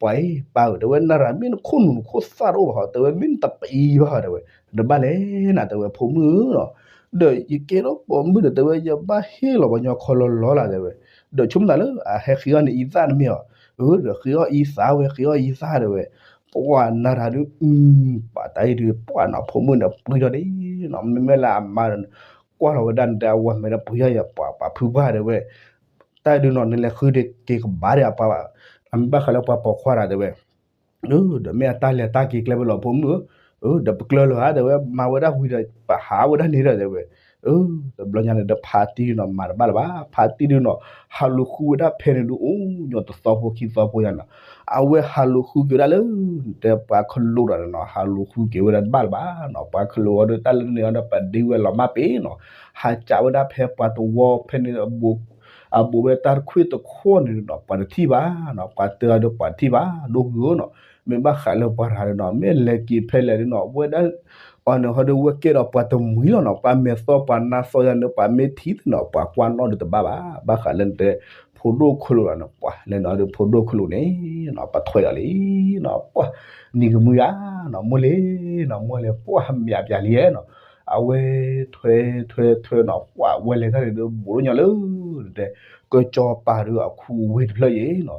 ပၢ်ဧၢ တဲဝဲ နရၤမ့ၢ်နခိၣ်နူာ်နခိၣ်သၣ်တအိၣ်ဘၣ်ဟီ တဲဝဲ မ့ၢ်နတပံၤဘၣ်ဟီတဲဝဲ, တဘၣ်လဲၣ်နၤ တဲဝဲ ဖိမုၣ်ဧၢနီၤ, ဒီးယကဲထီၣ်ပိာ်မုၣ်ဒီး တဲဝဲ ယဘၣ်ဟ့ၣ်လီၤပှၤကညီခီလီၤလီၤလၢ်တဲဝဲ, ဒီးဆိကမိၣ်သးလၢ အဟဲဃ့အီၣ်နအံသၣ်တမ့ၢ်ဧါ, အၢ ဒီးဃ့အီၣ်အံသၣ်ဝဲ ဃ့အီၣ်အံသၣ်တဲဝဲ, ပှၢ်နၤတၢ်ဒုး ပှၤတၢ်အံၤဒုး ပှၢ်နီၤ ဖိမုၣ်န့ၣ်ပှံထီၣ်ဒ်နီၤ မ့မ့ၢ်လၢအမါဒီး ကွၢ်လီၤဝဲဒၣ်နတဲအဝၤမဲာ်ဒီးပှံထီၣ်ယၤ ပှၤပှၤဖုပှၢ်တဲဝဲ တၢ်ဒုးနီၤ နလဲၤဃုဒ့က့ၤကဘၣ်ဒီးအပှၤဘၣ်, အမ့ၢ်ဘၣ်ဃးလၢပှၤပိာ်ခွါတၢ်တဲဝဲ, ဒီးမ့ၢ်အတၢ်လဲၤတၢ်က့ၤကျဲဖဲလီၤဖိမုၣ်ဧၢ, ဒီးပကျၢၤလၢၤဧါတဲဝဲ မၤဝဲဒၣ်ဝံၤဒီး ပဟးဝဲဒၣ်န့ၣ်ဒီးတဲဝဲ, တဘျီညါန့ၣ်ဒီးဖါတံၢ်ဒုးနီၤ မၤတဘၣ်လၢၤဘၣ် ဖါတံၢ်ဒုးနီၤ ဟးလူၤဃုဝဲဒၣ်ဖဲန့ၣ်ဒုး အိၣ်ညီတသီဖိခံသီဖိယါနီၤ, အဝဲဟးလူၤဃုက့ၤဝဲဒၣ်လၢ တဲပှၤခလုးဒီးနီၤ ဟးလူၤဃုက့ၤဝဲဒၣ်တဘၣ်လၢၤဘၣ်နီၤ ပှၤခလုးအီၤဒီးတၢ်လၢန့ၣ်အီၤဒီးပဒ့ဝဲလီၤမၢ်ပ့ၤနီၤ, ဟးကးဝဲဒၣ်ဖဲပှၤတဝီဖဲန့ၣ် အဘူးဝဲတၢ်တခွံၣ်တခီၣ်န့ၣ်ဒီး ပှၤတထံၣ်ဘၣ်နီၤ ပှၤတၢ်အီၤဒီးပှၤတထံၣ်ဘၣ် ဒိၣ်ဂုၤဧၢနီၤ, မ့ၢ်ဘၣ်ဃးလၢပှၤရၤဒီးနီၤ မ့ၢ်လဲၤက့ၤဖဲလဲၣ်ဒုးနီၤ ဝဲဒၣ် အီၤန့ၣ်ဟီဒီးဝဲကဲဒီးပှၤတမှံၤလီၤနီၤ ပှၤမဲာ်သီပှၤနါသီယါန့ၣ် ပှၤမ့ၢ်ထံၣ်သ့ၣ်နီၤ ပှၤကွၢ်နီၣ်ဒီးတဘၣ်ဘၣ် ဘၣ်ဃးလၢနတဲ ဖ ဖိဒိၣ်ခိၣ်လိာ်လီၤန့ၣ် ပှၤလဲၤနုာ်ဒီးဖိဒိၣ်ခိၣ်လိာ်န့ၣ်နီၤ ပထွဲဒီးလံနီၤ ပှၤ နံၤကမှံဧါနီၤ မိၢ်လ့ၤနီၤ မိၢ်လဲၤ ပှၤမၠးပၠးလံနီၤ အဝဲထွဲထွဲထွဲနီၤ ပှၤဝဲလဲၤတၢ်န့ၣ်ဒီး ဘူးထီၣ်ညီလၢ တဲ ကစီၤပၤဒီးအခူအဝ့ၢ်တဖျၢၣ်အံၤနီၤ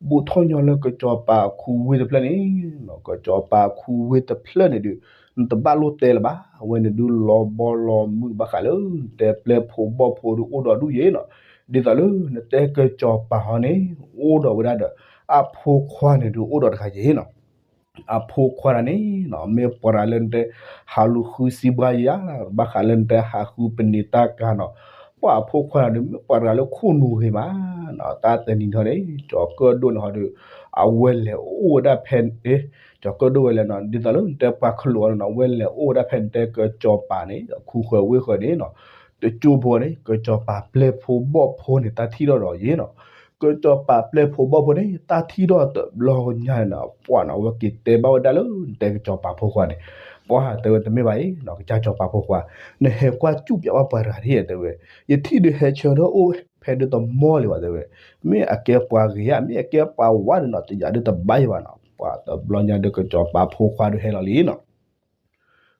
ဘူးထီၣ်ညီလၢကစီၤပၤအခူဝ့ၢ်တဖျၢၣ်န့ၣ်နီၤ ကစီၤပၤအခူဝ့ၢ်တဖျၢၣ်န့ၣ်ဒီး နတဘၣ်လိၣ်တဲလၢၤဘၣ် အဝဲန့ၣ်ဒုးလီၤဘီလီၤမုၢ်ဘၣ်ဃးလၢ နတဲပျဲၢ်ဖိဘီၣ်ဖိဒုးအိၣ်ဒီးဒူၣ်ယဲနီၤ ဒ်သိးလၢနတဲကစီၤပၤဟီန့ၣ် အိၣ်ဒီးဝဲဒၣ်ဒီး အဖိခွါန့ၣ်ဒုးအိၣ်ဒီးတဂၤယဲနီၤ အဖိခွါတဂၤန့ၣ်နီၤ မ့ၢ်ပှၤတဂၤလၢနတဲ ဟးလူၤဃုစံးပှၤယၤ ဘၣ်ဃးလၢနတဲဟးဃုပနံာ်တၢ်ကၤနီၤ ပှၤအဖိခွါတဂၤန့ၣ် မ့ၢ်ပှၤတဂၤလၢခိၣ်နူာ်ဂ့ၤမးနီၤ တၢ်တနံၤထီန့ၣ် ကၠီၤကၢၣ်ဒိၣ်န့ၣ်ဟီဒီး အဝဲလဲၤအိၣ်ဝဲဒၣ်ဖဲ ကၠီၤကၢၣ်ဒိၣ်ဝဲလဲၣ်နီၤ ဒ်သိးလၢနတဲပှၤခလိာ်အီၤန့ၣ်နီၤ အဝဲလဲၤအိၣ်ဝဲဒၣ်ဖဲနတဲကစီၤပၤန့ၣ် အခူဃၢၤဝ့ၢ်ဃၢၤန့ၣ်နီၤ တကၠိဖိန့ၣ် ကစီၤပၤပျဲၢ်ဖိဘီၣ်ဖိန့ၣ် တၢ်ထံၣ်ထီၣ်ဒီးယဲနီၤ ကစီၤပၤပျဲၢ်ဖိဘီၣ်ဖိန့ၣ် တၢ်ထံၣ်ထီၣ်တဘျီညါန့ၣ်နီၤ ပှၤနီၤ အဝဲက့ၤတဲဘၣ်ဝဲဒၣ်လၢ နတဲကစီၤပၤဖိခွါန့ၣ် ပှၤတဲဝဲတမ့ၢ်ဘၣ်အံၤနီၤ ကစၢ်ကစီၤပၤဖိခွါ နဟဲကွၢ်စူၣ်ပၠးဘၣ်ပှၤတဂၤဒ်တဲဝဲ ယထံၣ်ဒုးဟဲဆၢထၢၣ်အိၣ်ဖဲဒုးတမီၢ်လံဘၣ်တဲဝဲ မ့ၢ်အကဲပှၤဂ့ၤဧါ မ့ၢ်အကဲပှၤဝါန့ၣ်နီၤ တယာ်ဒုးတဘၣ်ယံၤဘၣ်နီၤ ပှၤတဘျီညါဒီးကစီၤပၤဖိခွါဒုးဟဲလီၤလံနီၤ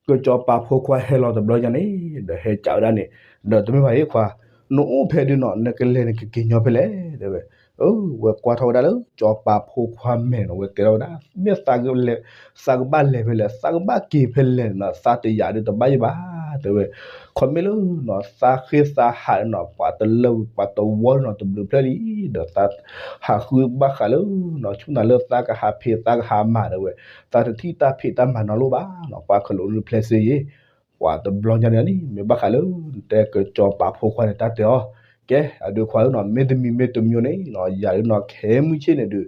ကစီၤပၤဖိခွါဟဲလီၤတဘျီညါန့ၣ် ဒီးဟဲကးဝဲဒၣ်န့ၣ် ဒီးတမ့ၢ်ဘၣ်အံၤခွါ နအိၣ်ဖဲဒုးနီၤ နကလဲၤနကက့ၤညီဖဲလဲၣ် တဲဝဲ ဝဲကွၢ်ထီၣ်ဝဲဒၣ်လၢ ကစီၤပၤဖိခွါမဲာ်နီၤ ဝဲတဲထီၣ်ဝဲဒၣ် မ့ၢ်သးကဘၣ်လဲၤဖဲလဲၣ် သးကဘၣ်က့ၤဖဲလဲၣ်နီၤ သးတယာ်ဒုးတဘၣ်ယံၤဘၣ် တဲဝဲ ခီမ့ၢ်လၢနီၤ သးဃ့သးဟးနီၤ ပှၤတလၢပှၤတဝီနီၤ တဘျုးဖျၢၣ်လံ ဒီးသး ဟးဃုဘၣ်ဃးလၢနီၤ ဆူၣ်နၤလၢသးကဟးဖံး သးကဟးမၤတဲဝဲ သးတထံၣ်တၢ်ဖံးတၢ်မၤနီၤလိၣ်ဘၣ်နီၤ ပှၤခလိာ်ဒုးဖျဲးစ့ယ့ၤ ပှၤတဘျီညါန့ၣ်န့ၣ် မ့ၢ်ဘၣ်ဃးလၢ နတဲကစီၤပၤဖိခွါန့ၣ် တၢ်တဲအီၤ ကဲ အဒုးခွါဧၢနီၤ မ့တမံၤမ့တမံၤန့ၣ်နီၤ ယၤဒုးနီၤ ခဲမုၢ်ဆ့ၣ်န့ၣ်ဒုး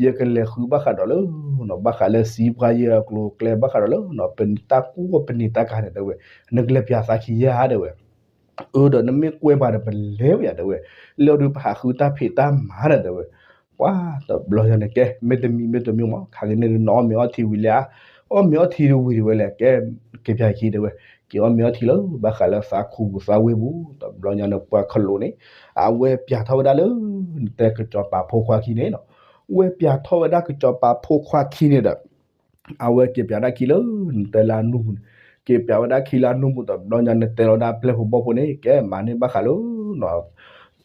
ယကလဲၤဃုဘၣ်ဃးဒီးလၢနီၤ ဘၣ်ဃးလၢစံးပှၤယဲအကျိၤအကျဲ ဘၣ်ဃးဒီးလၢနီၤ ပတၢ်ကူၣ်ပနံာ်တၢ်ကၤန့ၣ် တဲဝဲ နကလဲၤပၠးသးခံယဲဧါ တဲဝဲ အၢ ဒီးနမ့ၢ်ကွဲပှၤဒီး ပလဲၤဝဲယၤ တဲဝဲ လၢဒုးပဟးဃုတၢ်ဖံးတၢ်မၤဒီး တဲဝဲ ပှၤတဘျီညါန့ၣ် ကဲ မ့တမံၤမ့တမံၤမး ခါက့ၤန့ၣ်ဒုး နအီၣ်မ့ၤအီထံဝံၤလံဧါ အီၣ်မ့ၤအီထံဒုးဝံၤဒံးဝဲလဲၣ် ကဲ က့ၤပၠးခံ တဲဝဲ က့ၤအီၣ်မ့ၤအီထံလၢ ဘၣ်ဃးလၢသးခူပူၤသးဝ့ၢ်ပူၤ တဘျီညါန့ၣ် ပှၤခလိာ်န့ၣ် အဝဲပၠးထီၣ်ဝဲဒၣ်လၢ နတဲကစီၤပၤဖိခွါခံန့ၣ်နီၤ ဝဲပၠးထီၣ်ဝဲဒၣ်ကစီၤပၤဖိခွါခံန့ၣ်ဒီး အဝဲက့ၤပၠးဒၣ်ခံလၢ နတဲလၢအနူၢ်ပူၤန့ၣ် က့ၤပၠးဝဲဒၣ်ခံလၢအနူၢ်ပူၤ တဘျီညါန့ၣ် တဲလီၤဒၣ်ပျဲၢ်ဖိဘီၣ်ဖိန့ၣ် ကဲမၤန့ၢ်ဘၣ်ဃးလၢနီၤ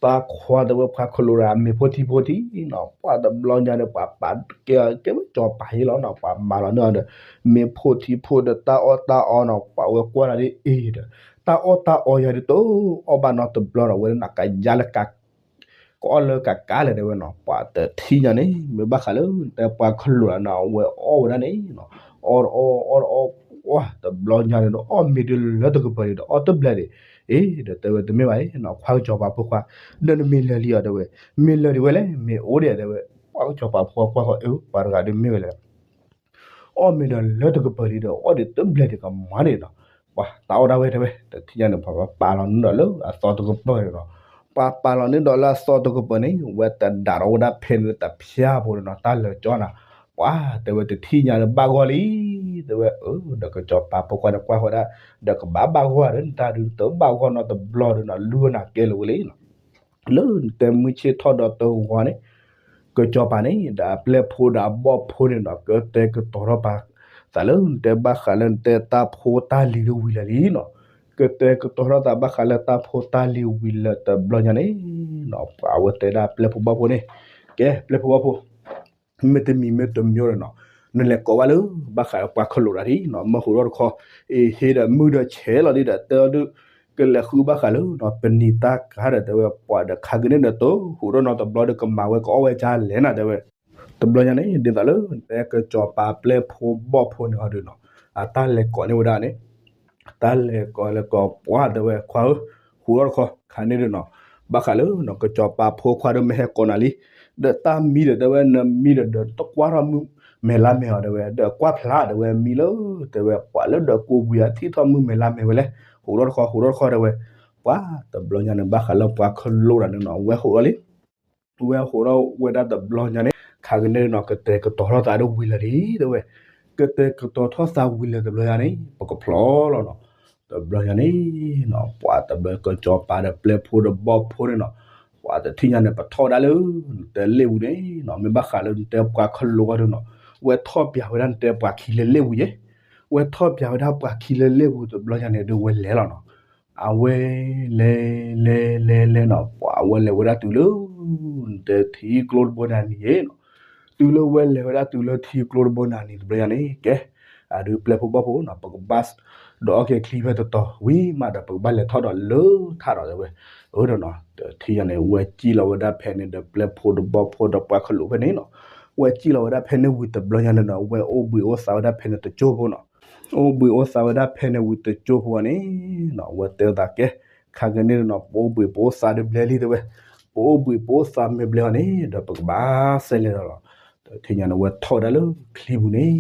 သးခွါတဲဝဲ ပှၤခလိာ်ဒီးအမ့ၤဖိထံဖိထံနီၤ ပှၤတဘျီညါန့ၣ် ပှၤပာ်ကဲ ကဲဝဲကစီၤပၤယ့လီၤနီၤ ပှၤမၤလီၤန့ၢ်အီၤဒီး မ့ၤဖိထံဖိဒီးတၢ်အီၣ်တၢ်အီနီၤ ပှၤဝဲကွၢ်လီၤဒ်အံၤဒီး တၢ်အီၣ်တၢ်အီယၤဒ်သိး အီၣ်ဘၣ်နီတဘျီဒီး ဝဲဒၣ်နကယါလၢက ကအီၣ်လၢကကးလဲၣ်တဲဝဲနီၤ ပှၤတထံၣ်ညါန့ၣ် မ့ၢ်ဘၣ်ဃးလၢ တဲပှၤခလိာ်နီၤ အဝဲအီၣ်ဝဲဒၣ်န့ၣ်နီၤ အီၣ်အီၣ်အီၣ်အီၣ် တဘျီညါန့ၣ်ဒီး အီၣ်မ့ၤဒုးလၢတကပၤဒံးဒီး အီၣ်တဘျဲၣ်ဒံး အ့ ဒီးတဲဝဲတမ့ၢ်ဘၣ်အံၤနီၤ ခွါကစီၤပၤဖိခွါ ဒီးနမ့ၤလၢာ်လံအီၤတဲဝဲ မ့ၤလၢာ်ဒံးဝဲလဲၣ် မ့ၤအိၣ်ဒံးတဲဝဲ ပှၤကစီၤပၤဖိခွါဃီ အ့ ပှၤတဂၤဒုးမ့ၢ်ဝဲလဲၣ် အီၣ်မ့ၤဒီးလၢတကပၤဒံးဒီး အီၣ်ဒံးတဘျဲၣ်ဒံးကမၤန့ၣ်နီၤ ပှၤတၢ်အီၣ်ဒၣ်ဝဲတဲဝဲ တထံၣ်ညါန့ၣ် ပှၤပာ်လီၤန့ၢ်ဒီးလၢအသီတကပၤန့ၣ်နီၤ ပှၤပာ်လီၤန့ၢ်ဒီးလၢအသီတကပၤန့ၣ် ဝဲတဒၣ်ထီၣ်ဝဲဒၣ်ဖဲန့ၣ်တဖျါဖိန့ၣ်နီၤ တၢ်လၢာ်ကၠီနၤ ပှၤတဲဝဲတထံၣ်ညါန့ၣ်ဘၣ်ဂီၢ်လံ တဲဝဲ အၢ ဒီးကစီၤပၤဖိခွါန့ၣ်ကွၢ်ဃီဒၣ် ဒီးကဘၣ်ဘၣ်ဂီၢ်ဒီးနတၢ်ဒုးတဘၣ်ဂီၢ်နီတဘျီဒီးနီၤ လုၢ်နၤကဲလၢာ်ဝဲလံနီၤ လၢနတဲမုၢ်ဆ့ၣ်ထီၣ်ဒီးတဂီၤန့ၣ် ကစီၤပၤန့ၣ် ဒီးအပျဲၢ်ဖိဒီးအဘီၣ်ဖိန့ၣ်နီၤ ကတဲာ်ကတီၤထီၣ်ပာ်သးလၢနတဲဘၣ်ဃးလၢနတဲတၢ်ဖိတၢ်လံၤဒုးဝံၤလၢာ်လံနီၤ ကတဲာ်ကတီၤထီၣ်သးဘၣ်ဃးလၢတၢ်ဖိတၢ်လံၤဝံၤလၢာ်တဘျီညါန့ၣ်နီၤ ပှၤအဝဲတဲဒၣ်ပျဲၢ်ဖိဘီၣ်ဖိန့ၣ် ကဲ ပျဲၢ်ဖိဘီၣ်ဖိ မ့တမံၤမ့တမံၤဒီးနီၤ နလဲၤကိးဘၣ်လၢ ဘၣ်ဃးပှၤခလိာ်တဂၤဒ်နီၤ မၢဟူးထီၣ်တခီ အ့ ဟ့ဒီးမုၢ်ဒီးဆဲးလီၤဒ်ဒီး တဲအီၤဒုး ကလဲၤဃုဘၣ်ဃးလၢနီၤ ပနံာ်တၢ်ကၤဒီးတဲဝဲ ပှၤဒီးခါက့ၤန့ၣ်ဒီး တဟူးထီၣ်နီတဘျီဒီး ကမၤဝဲကအီၣ်ဝဲကလဲၣ်နၤတဲဝဲ တဘျီညါန့ၣ် ဒ်သိးလၢ နတဲကစီၤပၤပျဲၢ်ဖိဘီၣ်ဖိန့ၣ်အီၤဒုးနီၤ အတၢ်လဲၤကိးန့ၢ်ဝဲဒၣ်န့ၣ် တၢ်လဲၤကိးလဲၤကိးပှၤတဲဝဲ ခွါဧၢ ဟူးထီၣ်တခီ ခါန့ၣ်ဒုးနီၤ ဘၣ်ဃးလၢနီၤ ကစီၤပၤဖိခွါဒီးမ့ၢ်ဟဲကိးနၤလံ ဒီးတၢ်မံဒီးတဲဝဲ နမံဒီးဒီးတကွၢ်ထီၣ်မုၢ်မဲာ်လါမဲာ်အီၤတဲဝဲ ဒီးကွၢ်ဖျါတဲဝဲ မံလၢတဲဝဲ ပှၤလၢဒီးကိးဘှံးအထံၣ်ထီၣ်မုၢ်မဲာ်လါမဲာ်ဝဲလဲၣ် ဟူးထီၣ်တခီ ဟူးထီၣ်တခီတဲဝဲ ပှၤတဘျီညါန့ၣ် ဘၣ်ဃးလၢပှၤခလိာ်တဂၤန့ၣ်နီၤ ဝဲဟူးထီၣ်လံ ဝဲဟူးထီၣ်ဝဲဒၣ်တဘျီညါန့ၣ် ခါက့ၤန့ၣ်နီၤ ကတဲာ်ကတီၤထီၣ်သးဒီးဝံၤလၢာ်လံတဲဝဲ ကတဲာ်ကတီၤထီၣ်သးဝံၤလၢာ်တဘျီညါန့ၣ် ပကဖျီလီၤနီၤ တဘျီညါန့ၣ်နီၤ ပှၤတဘျီကစီၤပၤဒီးပျဲၢ်ဖိဒီးဘီၣ်ဖိန့ၣ်နီၤ ပှၤတထံၣ်ညါန့ၣ် ပထီၣ်ဝဲဒၣ်လၢ နတဲလ့ၣ်ပူၤန့ၣ်နီၤ, မ့ၢ်ဘၣ်ဃးလၢနတဲပှၤခလိာ်ဝဲဒၣ်နီၤ, ဝဲထီၣ်ပျးဝဲဒၣ်နတဲပှၤခံလၢလ့ၣ်ပူၤယဲ, ဝဲထီၣ်ပျးဝဲဒၣ်ပှၤခံလၢလ့ၣ်ပူၤတဘျီညါန့ၣ် ဒုးဝဲလဲၤလီၤနီၤ. အဝဲလဲၤ လဲၤ လဲၤ လဲၤနီၤ, ပှၤဝဲလဲၤဝဲဒၣ်တုၤလၢ နတဲထံကျိတဘိနၤနံၤယဲနီၤ, တုၤလၢဝဲလဲၤဝဲဒၣ်တုၤလၢထံကျိတဘိနၤနံၤတဘျီညါန့ၣ် ကဲ အဒုးပျဲၢ်ဖိဘီၣ်ဖိနီၤ, ပကဘၣ် ဒီးအီၣ်က့ၤချံဖဲတတီၤဝံၤမးဒီး ပကဘၣ်လဲၤထီၣ်ဒီးလၢထးဒီးတဲဝဲ, အၢဒီးနီၤ, တထံၣ်ညါန့ၣ် ဝဲစံၣ်လီၤဝဲဒၣ်ဖဲန့ၣ်ဒီး ပျဲၢ်ဖိတဘီၣ်ဖိဒီးပှၤခလိာ်ဖဲန့ၣ်နီၤ, ဝဲစံၣ်လီၤဝဲဒၣ်ဖဲန့ၣ်ဝံၤတဘျီညါန့ၣ်နီၤ, ဝဲအိၣ်ဘှံးအိၣ်သါဝဲဒၣ်ဖဲန့ၣ်တကၠိၢ်ဖိနီၤ, အိၣ်ဘှံးအိၣ်သါဝဲဒၣ်ဖဲန့ၣ်ဝံၤတကၠိၢ်ဖိအီၤန့ၣ်နီၤ, ဝဲတဲသးကဲ ခါက့ၤန့ၣ်နီၤ, ပအိၣ်ဘှံးပအိၣ်သါဒုးဘျဲလံတဲဝဲ, ပအိၣ်ဘှံးပအိၣ်သါမ့ၢ်ဘျဲအီၤန့ၣ်ဒီး ပကဘၣ်စဲးလဲၤဒီးလီၤ. တထံၣ်ညါန့ၣ် ဝဲထီၣ်ဝဲဒၣ်လၢချံပူၤန့ၣ်န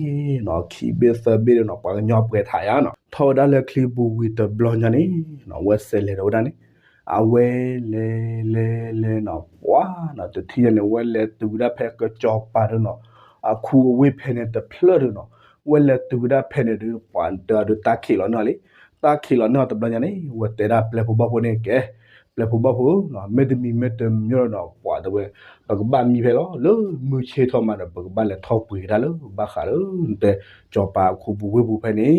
ီၤ, ခံဘ့ၣ်သၢဘ့ၣ်ဒီးနီၤ, ပှၤကညီပှဲၤထးယါနီၤ, ထီၣ်ဝဲဒၣ်လၢချံပူၤဝံၤတဘျီညါန့ၣ်နီၤ, ဝဲစဲးလဲၤဒီးဝဲဒၣ်န့ၣ်, အဝဲလဲၤ လဲၤ လဲၤနီၤ, ပှၤနီၤ, တထံၣ်ညါန့ၣ် ဝဲလဲၤတုၤဝဲဒၣ်ဖဲကစီၤပၤဒီးနီၤ, အခူအဝ့ၢ်ဖဲန့ၣ်တဖျၢၣ်ဒီးနီၤ, ဝဲလဲၤတုၤဝဲဒၣ်ဖဲန့ၣ်ဒီး ပှၤတၢ်ဒုးတၢ်ခံးလီၤန့ၢ်အီၤလံ, တၢ်ခံးလီၤန့ၢ်အီၤတဘျီညါန့ၣ် ဝဲတဲဒၣ်ပျဲၢ်ဖိဘီၣ်ဖိန့ၣ်ကဲ, ပျဲၢ်ဖိဘီၣ်ဖိနီၤ, မ့တမံၤမ့တမီၢ်ဒီးနီၤ, ပှၤတဲဝဲ, ပကဘၣ်မံဖဲလီၤ, လၢမုၢ်ဆ့ၣ်ထီၣ်မးဒီး ပကဘၣ်လဲၤထီၣ်ပှ့ၤကဒါလၢ ဘၣ်ဃးလၢ နတဲ ကစီၤပၤအခူပူၤဝ့ၢ်ပူၤဖဲန့ၣ်န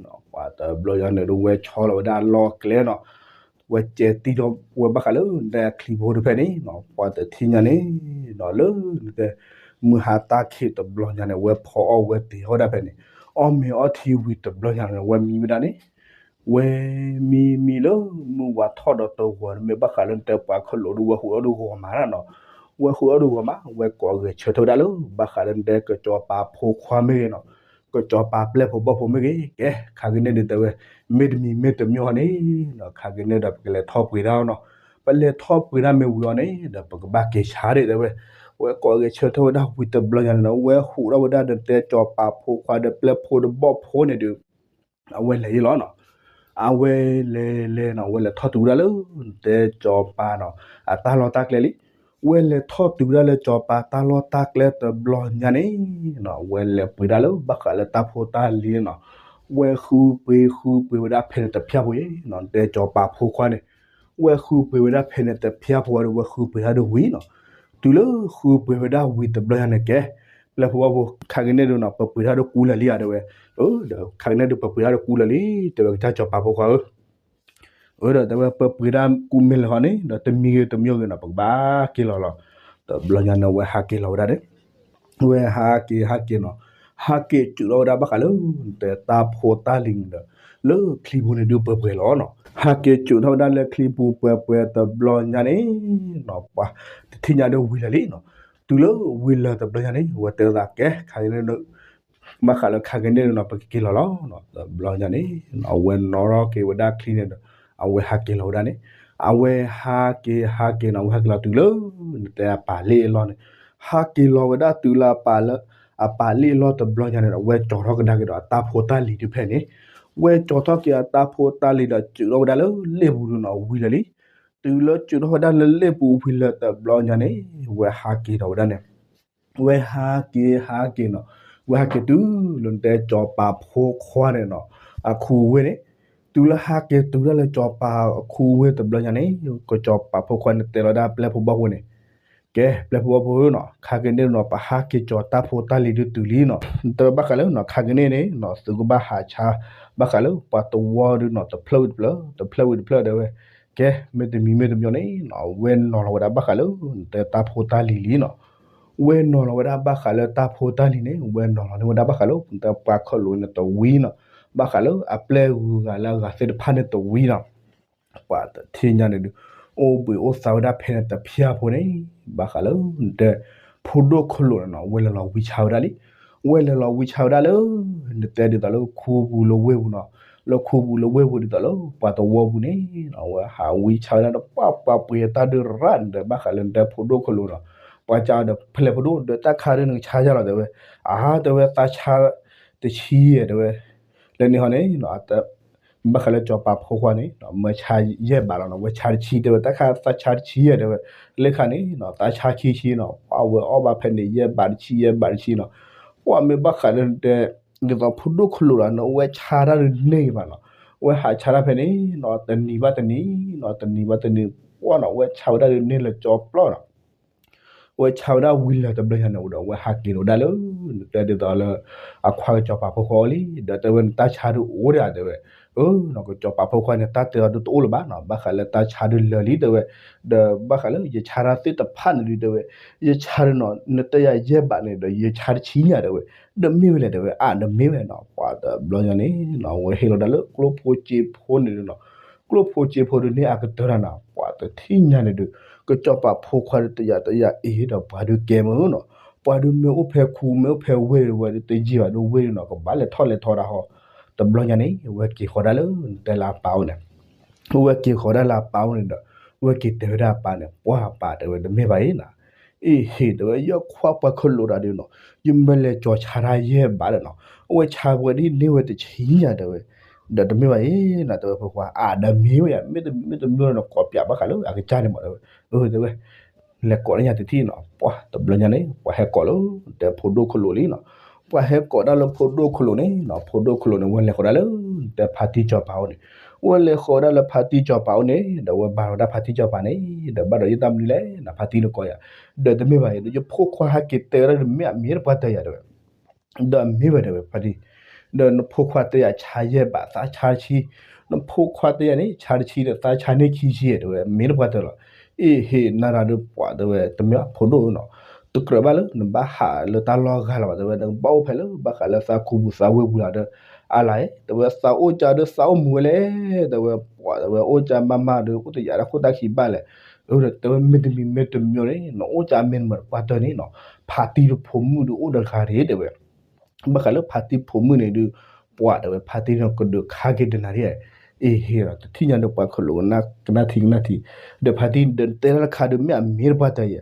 ီၤ, ပှၤတဘျီညါန့ၣ်ဒီး ဝဲဆီလီၤဝဲဒၣ်အလီၢ်အကျဲနီၤ, ဝဲကဲတံၢ်ထီၣ်ဝဲဘၣ်ဃးလၢ နတဲအချံဖိတဖဲန့ၣ်နီၤ, ပှၤတထံၣ်ညါန့ၣ်နီၤ, လၢ နတဲ မုၢ်ဟါတၢ်ခံးတဘျီညါန့ၣ် ဝဲဖီအီၣ်ဝဲတ့ၤအီၣ်ဝဲဒၣ်ဖဲန့ၣ်, အီၣ်မ့ၤအီထံဝံၤတဘျီညါန့ၣ် ဝဲမံဝဲဒၣ်န့ၣ် ဝဲမံမံလၢမုၢ်ဝါထီၣ်ဒီးတဂီၤန့ၣ် မ့ၢ်ဘၣ်ဃးလၢနတဲပှၤခလိာ်ဒီး ဝဲဃုာ်အီၣ်ဒီးဂီၤမးနီၤ, ဝဲဃုာ်အီၣ်ဒီးဂီၤမး ဝဲကိးဂဲၤဆၢထၢၣ်ဝဲဒၣ်လၢ ဘၣ်ဃးလၢနတဲကစီၤပၤဖိခွါမ့ၢ်ဂ့ၤနီၤ, ကစီၤပၤပျဲၢ်ဖိဘီၣ်ဖိမ့ၢ်ဂ့ၤ ကဲ ခါက့ၤန့ၣ်ဒုးတဲဝဲ, မ့တမံၤမ့တမီၢ်န့ၣ်နီၤ, ခါက့ၤန့ၣ်ဒီး ပကလဲၤထီၣ်ပှ့ၤတၢ်နီၤ, ပလဲၤထီၣ်ပှ့ၤတၢ်မ့ၢ်ဝံၤအီၤန့ၣ်ဒီး ပကဘၣ်က့ၤဆါဒၣ်တဲဝဲ, ဝဲကိးဂဲၤဆၢထၢၣ်ဝဲဒၣ်ဝံၤတဘျီညါန့ၣ်နီၤ, ဝဲဃုာ်ထီၣ်ဝဲဒၣ်ဒီးနတဲကစီၤပၤဖိခွါဒီးပျဲၢ်ဖိဒီးဘီၣ်ဖိန့ၣ်ဒုး အဝဲလဲၤလဲၤနီၤ, ဝဲလဲၤထီၣ်တုၤဝဲဒၣ်လၢ နတဲကစီၤပၤနီၤ, အတၢ်လီၢ်တၢ်ကျဲလံ, ဝဲလဲၤထီၣ်တုၤဝဲဒၣ်လၢကစီၤပၤတၢ်လီၢ်တၢ်ကျဲတဘျီညါန့ၣ် ဝဲလဲၤပှ့ၤဒၣ်လၢဘၣ်ဃးလၢတၢ်ဖိတၢ်လံၤန့ၣ်နီၤ, ဝဲဃုပှ့ၤဃုပှ့ၤဝဲဒၣ်ဖဲန့ၣ်တဖၠၣ်ဖိအံၤနီၤ, နတဲကစီၤပၤဖိခွါန့ၣ်, ဝဲဃုပှ့ၤဝဲဒၣ်ဖဲန့ၣ်တဖၠၣ်ဖိအံၤဒီး ဝဲဃုပှ့ၤတၢ်ဒီးဝံၤနီၤ, တုၤလၢဃုပှ့ၤဝဲဒၣ်ဝံၤတဘျီညါန့ၣ်ကဲ, ပျဲၢ်ဖိဘီၣ်ဖိ ခါက့ၤန့ၣ်ဒုးနီၤ, ပပှ့ၤတၢ်ဒီးကူလၢာ်လံဧါတဲဝဲ, ဒီး ခါက့ၤန့ၣ်ဒုး ပပှ့ၤတၢ်ဒီးကူလၢာ်လံ တဲဝဲ ကစၢ်ကစီၤပၤဖိခွါဧၢ အၢ ဒီးတဲဝဲ ပပှ့ၤဒၣ်ကူမ့ၢ်လၢာ်ဟီန့ၣ် ဒီးတမံၤဂ့ၤတမံၤဂ့ၤနီၤ ပကဘၣ်က့ၤလီၤလီၤ, တဘျီညါန့ၣ် ဝဲဟးက့ၤလီၤဝဲဒၣ်န့ၣ်, ဝဲဟးက့ၤဟးက့ၤနီၤ, ဟးက့ၤစုးထီၣ်ဝဲဒၣ်ဘၣ်ဃးလၢ နတဲတၢ်ဖိတၢ်လံၤန့ၣ်ဒီး လၢချံပူၤန့ၣ်ဒုးပှဲၤပှဲၤလီၤနီၤ, ဟးက့ၤစုးထီၣ်ဝဲဒၣ်လၢချံပူၤပှဲၤပှဲၤတဘျီညါန့ၣ် ပှၤတထံၣ်ညါဒီးဝံၤလၢာ်လံနီၤ, တုၤလၢဝံၤလၢာ်တဘျီညါန့ၣ် ဝဲတဲသးကဲ ခါက့ၤန့ၣ် ဘၣ်ဃးလၢခါက့ၤန့ၣ်နီၤ ပကက့ၤလီၤလီၤ, တဘျီညါန့ၣ် အဝဲနီၣ်ထီၣ်က့ၤဝဲဒၣ်ချံန့ၣ်ဒီး အဝဲဟးက့ၤလီၤဝဲဒၣ်န့ၣ်, အဝဲဟးက့ၤဟးက့ၤနီၤ အဝဲဟးက့ၤလီၤတုၤလၢ နတဲအပၢ်လ့ၣ်အလီၢ်န့ၣ်, ဟးက့ၤလီၤဝဲဒၣ်တုၤလၢအပၢ်လၢ အပၢ်လ့ၣ်အလီၢ်တဘျီညါန့ၣ်ဒီး ဝဲကၠီၤထီၣ်ကဒါက့ၤဒီးအတၢ်ဖိတၢ်လံၤဒုးဖဲန့ၣ်, ဝဲကၠီၤထီၣ်က့ၤအတၢ်ဖိတၢ်လံၤဒီး စုးထီၣ်ဝဲဒၣ်လၢလ့ၣ်ပူၤဒုးနီၤ ဝံၤလၢာ်လံ, တုၤလၢစုးထီၣ်ဝဲဒၣ်လၢလ့ၣ်ပူၤဝံၤလၢာ်တဘျီညါန့ၣ် ဝဲဟးက့ၤဒီးဝဲဒၣ်န့ၣ် ဝဲဟးက့ၤဟးက့ၤနီၤ, ဝဲဟးက့ၤတုၤလၢနတဲကၠီၤပၤဖိခွါန့ၣ်နီၤ အခူအဝ့ၢ်န့ၣ်, တုၤလၢဟးက့ၤတုၤဒၣ်လၢကၠီၤပၤအခူအဝ့ၢ်တဘျီညါန့ၣ် ကၠီၤပၤဖိခွါန့ၣ်တဲလီၤဒၣ်ပျဲၢ်ဖိဘီၣ်ဖိန့ၣ်, ကဲ ပျဲၢ်ဖိဘီၣ်ဖိဧၢနီၤ ခါက့ၤန့ၣ်နီၤ ပဟးက့ၤကၠီၤတၢ်ဖိတၢ်လံၤဒုးတုၤလံနီၤ, တဲဝဲဘၣ်ဃးလၢနီၤ ခါက့ၤန့ၣ်န့ၣ်နီၤ သုကဘၣ်ဟးဆါ ဘၣ်ဃးလၢပှၤတဝီဒုးနီၤ တဖျၢၣ်ဝံၤတဖျၢၣ် တဖျၢၣ်ဝံၤတဖျၢၣ်တဲဝဲ, ကဲ မ့တမံၤမ့တမံၤန့ၣ်နီၤ ဝဲနီၤလီၤဝဲဒၣ်ဘၣ်ဃးလၢ နတဲတၢ်ဖိတၢ်လံၤလံနီၤ ဝဲနီၤလီၤဝဲဒၣ်ဘၣ်ဃးလၢတၢ်ဖိတၢ်လံၤန့ၣ် ဝဲနီၤလီၤန့ၢ်ဝဲဒၣ်ဘၣ်ဃးလၢ နတဲပှၤခီၣ်လိာ်န့ၣ်တဝံၤနီၤ, ဘၣ်ဃးလၢအပျဲၢ်ဂုၤဂၤလၢအဂၤသ့ၣ်တဖၣ်န့ၣ်တဝံၤနီၤ, ပှၤတထံၣ်ညါန့ၣ်ဒုး အိၣ်ဘှံးအိၣ်သါဝဲဒၣ်ဖဲန့ၣ်တဖၠၣ်ဖိန့ၣ်, ဘၣ်ဃးလၢ နတဲ ဖိဒိၣ်ခီၣ်လိာ်န့ၣ်နီၤ ဝဲလဲၤလီၤဝံဆါဝဲဒၣ်လံ, ဝဲလဲၤလီၤဝံဆါဝဲဒၣ်လၢ နတဲဒ်သိးလၢခူပူၤလၢဝ့ၢ်ပူၤနီၤ, လၢခူပူၤလၢဝ့ၢ်ပူၤဒ်သိးလၢ ပှၤတဝီပူၤန့ၣ်နီၤ ဝဲဟးဝံဆါဝဲဒၣ်ဒီး ပှၤပှၤပှ့ၤအတၢ်ဒုးရၣ်န့ၣ်ဒီး ဘၣ်ဃးလၢနတဲဖိဒိၣ်ခီၣ်လိာ်နီၤ, ပှၤကဒီးဖဲလဲၣ်ဖိဒိၣ်ဒီး တၢ်ခါဒုးနကဆါယါလီၤတဲဝဲ, အါတဲဝဲသးဆါ တဆံယဲၢ်တဲဝဲ, လၢန့ၣ်ဟီန့ၣ် ဘၣ်ဃးလၢကၠီၤပၤဖိခွါန့ၣ် မၢဆါယဲၢ်ဘးလီၤနီၤ ဝဲဆါတဆံတဲဝဲ တၢ်ခါသးဆါတဆံယဲၢ်တဲဝဲ, လၢခါန့ၣ် သးဆါခံဆံနီၤ ပှၤဝဲအီၣ်ဘၣ်ဖဲန့ၣ် ယဲၢ်ဘးတဆံ ယဲၢ်ဘးတဆံနီၤ, ပှၤမ့ၢ်ဘၣ်ဃးလၢနတဲ ဒ်သိးဖိဒိၣ်ခီၣ်လိာ်ဒီး နဝဲဆါတၢ်ဒုးန့ၢ်ဘၣ်နီၤ, ဝဲဟးဆါတၢ်ဖဲန့ၣ်နီၤ တနံၤဘၣ်တနံၤနီၤ တနံၤဘၣ်တနံၤ ပှၢ်နီၤ ဝဲဆါဝဲဒၣ်ဒုးန့ၢ်လၢကၠီပျီနီၤ ဝဲဆါဝဲဒၣ်ဝံၤလၢၤတဘျီညါန့ၣ် အိၣ်ဒီးဝဲဟးက့ၤလိာ်ဒၣ်လၢ နတဲဒ်သိးလၢ အခွါကစီၤပၤဖိခွါအအိၣ်လံ ဒီးတဲဝဲနတၢ်ဆါဒုးအိၣ်ဒၣ်တဲဝဲ, အၢနီၤ ကစီၤပၤဖိခွါန့ၣ် တၢ်တဲအီၤဒုးတအိၣ်လၢၤဘၣ်နီၤ ဘၣ်ဃးလၢတၢ်ဆါဒုးလၢာ်လံတဲဝဲ, ဒီးဘၣ်ဃးလၢယဆါတၢ်သ့ၣ်တဖၣ်န့ၣ်ဒုးတဲဝဲ, ယဆါဒုးနီၤ နတဲယၤယဲၢ်ဘးန့ၣ်ဒီး ယဆါတဆံညါတဲဝဲ, ဒီးမ့ၢ်ဝဲလဲၣ်တဲဝဲ အါဒီးမ့ၢ်ဝဲနီၤ ပှၢ်တဘျီညါန့ၣ်နီၤ ဝဲဟ့ၣ်လီၤဒၣ်လၢကျိၣ်ဖိစ့ဖိန့ၣ်ဒုးနီၤ ကျိၣ်ဖိစ့ဖိဒုးန့ၢ်အကတၢၢ်တၢ်နီၤ ပှၢ်တထံၣ်ညါန့ၣ်ဒုး ကစီၤပၤဖိခွါဒုးတယာ်တယာ်အ့ၣ်ဒီးပှၤဒုးကဲမုၢ်နီၤ ပှၤဒုးမ့ၢ်အိၣ်ဖဲခူမ့ၢ်အိၣ်ဖဲဝ့ၢ်ဒုးဝဲဒုးတယံာ်ဘၣ်ဒုးဝ့ၢ်ဒုးနီၤ ကဘၣ်လဲၤထီၣ်လဲၤထီတၢ်ဟီ တဘျီညါန့ၣ် ဝဲက့ၤဃီၤဒၣ်လၢနတဲလၢအပၢ်အိၣ်န့ၣ် ဝဲက့ၤဃီၤဒၣ်လၢအပၢ်အိၣ်န့ၣ်ဒီး ဝဲက့ၤတဲဝဲဒၣ်အပၢ်န့ၣ် ပှၢ်ပၢ်တဲဝဲတမ့ၢ်ဘၣ်အံၤနီၤ အ့ၣ်ဟ့ၣ်တဲဝဲ ယခွါပှၤခလိာ်တၢ်ဒုးနီၤ ယမ့ၢ်လဲၤကၠီၤဆါတၢ်ယဲၢ်ဘးဒီးနီၤ အဝဲဆါပှဲၤဒ်န့ၢ်ဝဲတဆံညါတဲဝဲ, ဒီးတမ့ၢ်ဘၣ်အံၤနီၤ တဲဝဲဖိခွါ အါဒီးမ့ၢ်ဝဲယၤ မ့တမ့ၢ်တမ့ၢ်နီၤ ကိးပၠးဘၣ်ဃးလၢအကစၢ်န့ၣ်မးတဲဝဲ, အၢတဲဝဲ လဲၤကိးလၢညါတထံၣ်နီၤ ပှၢ်တဘျီညါန့ၣ် ပှၤဟဲကိးလၢ တဲဖိဒိၣ်ခလိာ်လံနီၤ, ပှၤဟဲကိးဒၣ်လၢဖိဒိၣ်ခလိာ်န့ၣ်နီၤ ဖိဒိၣ်ခလိာ်န့ၣ် ဝဲလဲၤဃီၤဒၣ်လၢ တဲဖါတံၢ်စီၤပၤအိၣ်န့ၣ်, ဝဲလဲၤဃီၤဒၣ်လၢဖါတံၢ်စီၤပၤအိၣ်န့ၣ် ဒီးဝဲဘါထီၣ်ဝဲဒၣ်ဖါတံၢ်စီၤပၤန့ၣ် ဒီးဘၣ်ဒီးယတၢ်မနုၤလဲၣ်နီၤ ဖါတံၢ်နကိးယၤ, ဒီးတမ့ၢ်ဘၣ်အံၤ ယဖိခွါဟဲက့ၤတဲဝဲဒၣ်ဒီးမ့ၢ်အမ့ၢ်တပှၢ်တၢၢ်ယၤတဲဝဲ ဒီးမ့ၢ်ဝဲတဲဝဲဖါတံၢ်, ဒီးနဖိခွါတဲယၤဆါယဲၢ်ဘးသးဆါတဆံ, နဖိခွါတဲယၤန့ၣ် ဆါတဆံဒီးသးဆါန့ၢ်ခံဆံတဲဝဲ မ့ၢ်တပှၢ်တၢၢ်လီၤ, အ့ၣ်ဟ့ၣ်နၤတၢ်ဒုးပှၢ်တဲဝဲ တမ့ၢ်ဘၣ်ဖိဒိၣ်နီၤ, တကြၢးဘၣ်လၢနဘၣ်ဟးလၢတၢ်လီၢ်ဂၤလီၤဘၣ်တဲဝဲ နကဘၣ်အိၣ်ဖဲလၢဘၣ်ဃးလၢသးခူပူၤသးဝ့ၢ်ပူၤလီၤဒီး, အါလၢ် တဲဝဲသးအိၣ်ကၢဒုးသးအိၣ်မုာ်ဝဲလဲၣ်, တဲဝဲပှၢ်တဲဝဲအိၣ်ကၢမးမးဒီး အိၣ်တယာ်တၢ်ခိၣ်တၢ်ခံဘၣ်လဲၣ်, အၢ တဲဝဲမ့တမံၤမ့တမံၤန့ၣ် နအိၣ်ကၢမ့ၢ်နမၤတပှၢ်တၢၢ်န့ၣ်နီၤ, ဖါတံၢ်တဖိမုၣ်ဒုးအိၣ်တဂၤတဂ့ၤတဲဝဲ ဘၣ်ဃးလၢဖါတံၢ်ဖိမုၣ်န့ၣ်ဒုး, ပှၢ်တဲဝဲဖါတံၢ်န့ၣ်ကဒုးခါက့ၤတနၤဒ်, အ့ၣ်ဟ့ၣ်ဒီးတထံၣ်ညါဒီးပှၤခလိာ်ကနၣ်ထံကနၣ်ထံ, ဒီးဖါတံၢ်ဒီးတဲတၢ်တခါဒုးမ့ၢ်အမ့ၢ်တပှၢ်တၢၢ်ယဲ,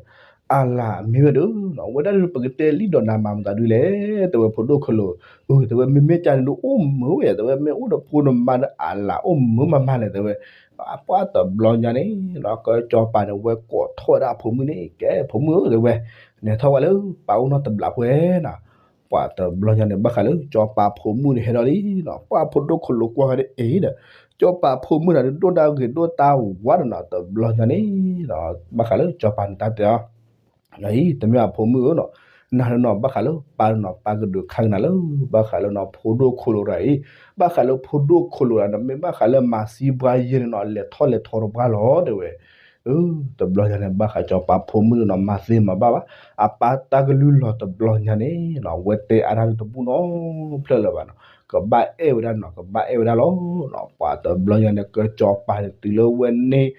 အါလၢ်မ့ၢ်ဝဲဒၣ်, ဝဲဒၣ်ဒုးပကတဲလံဒီးနၤမၤမတၤဒုးလဲၣ်, တဲဝဲဖိဒိၣ်ခလိာ်, အၢ တဲဝဲမ့မ့ၢ်ကၢန့ၣ်ဒုးအိၣ်မုာ်ဝဲယဲ တဲဝဲမ့ၢ်အိၣ်ဒီးဖိဒီးမါဒီးအါလၢ်အိၣ်မုာ်မးမးလဲၣ်တဲဝဲ, ပှၢ်တဘျီညါန့ၣ် ကစီၤပၤန့ၣ် ဝဲကိးထီၣ်ဝဲဒၣ်အဖိမုၣ်န့ၣ် ကဲဖိမုၣ်ဧၢ တဲဝဲ, နထီၣ်ဝဲလၢပၢ်အိၣ်နီတဘျီပှဲၤနီၤ, ပှၢ်တဘျီညါန့ၣ် ဘၣ်ဃးလၢကစီၤပၤဖိမုၣ်န့ၣ်ဟဲဒီးလံနီၤ, ပှၢ်ဖိဒိၣ်ခလိာ်ကွၢ်ဃီဒီးအ့ၣ်ဒီး, ကစီၤပၤဖိမုၣ်န့ၣ်ဒုးဒိၣ်တၢ်ဂ့ၤဒိၣ်တၢ်ဝါဒီးနီၤ တဘျီညါန့ၣ်, ဘၣ်ဃးလၢကစီၤပၤန့ၣ်တၢ်တဲအီၤ အံၤ တမ့ၢ်အဖိမုၣ်ဧၢနီၤ, နၤနီၤ ဘၣ်ဃးလၢပၢ်နီၤ ပၢ်ကဒုးခါကနၤလၢ ဘၣ်ဃးလၢနီၤ ဖိဒိၣ်ခလိာ်တဂၤအံၤ, ဘၣ်ဃးလၢဖိဒိၣ်ခလိာ်တဂၤန့ၣ် မ့ၢ်ဘၣ်ဃးလၢမၤသံပှၤယဲၢ်န့ၣ်နီၤ လဲၤထီၣ်လဲၤထီတပှၢ်လီၤတဲဝဲ, အၢ တဘျီညါန့ၣ် ဘၣ်ဃးကစီၤပၤဖိမုၣ်န့ၣ်နီၤ မၤသ့မၤဘၣ်ဘၣ်, အပၢ်တၢ်ကလုၢ်လီၤတဘျီညါန့ၣ်နီၤ ဝဲတဲအါတၢ်တဘူၣ်နီတဖျၢၣ်လၢၤဘၣ်နီၤ, ကဘၣ်အဲၣ်ဝဲဒၣ်နီၤ ကဘၣ်အဲၣ်ဝဲဒၣ်လီၤနီၤ, ပှၢ်တဘျီညါန့ၣ် ကစီၤပၤန့ၣ်တုၤလၢဝဲန့ၣ်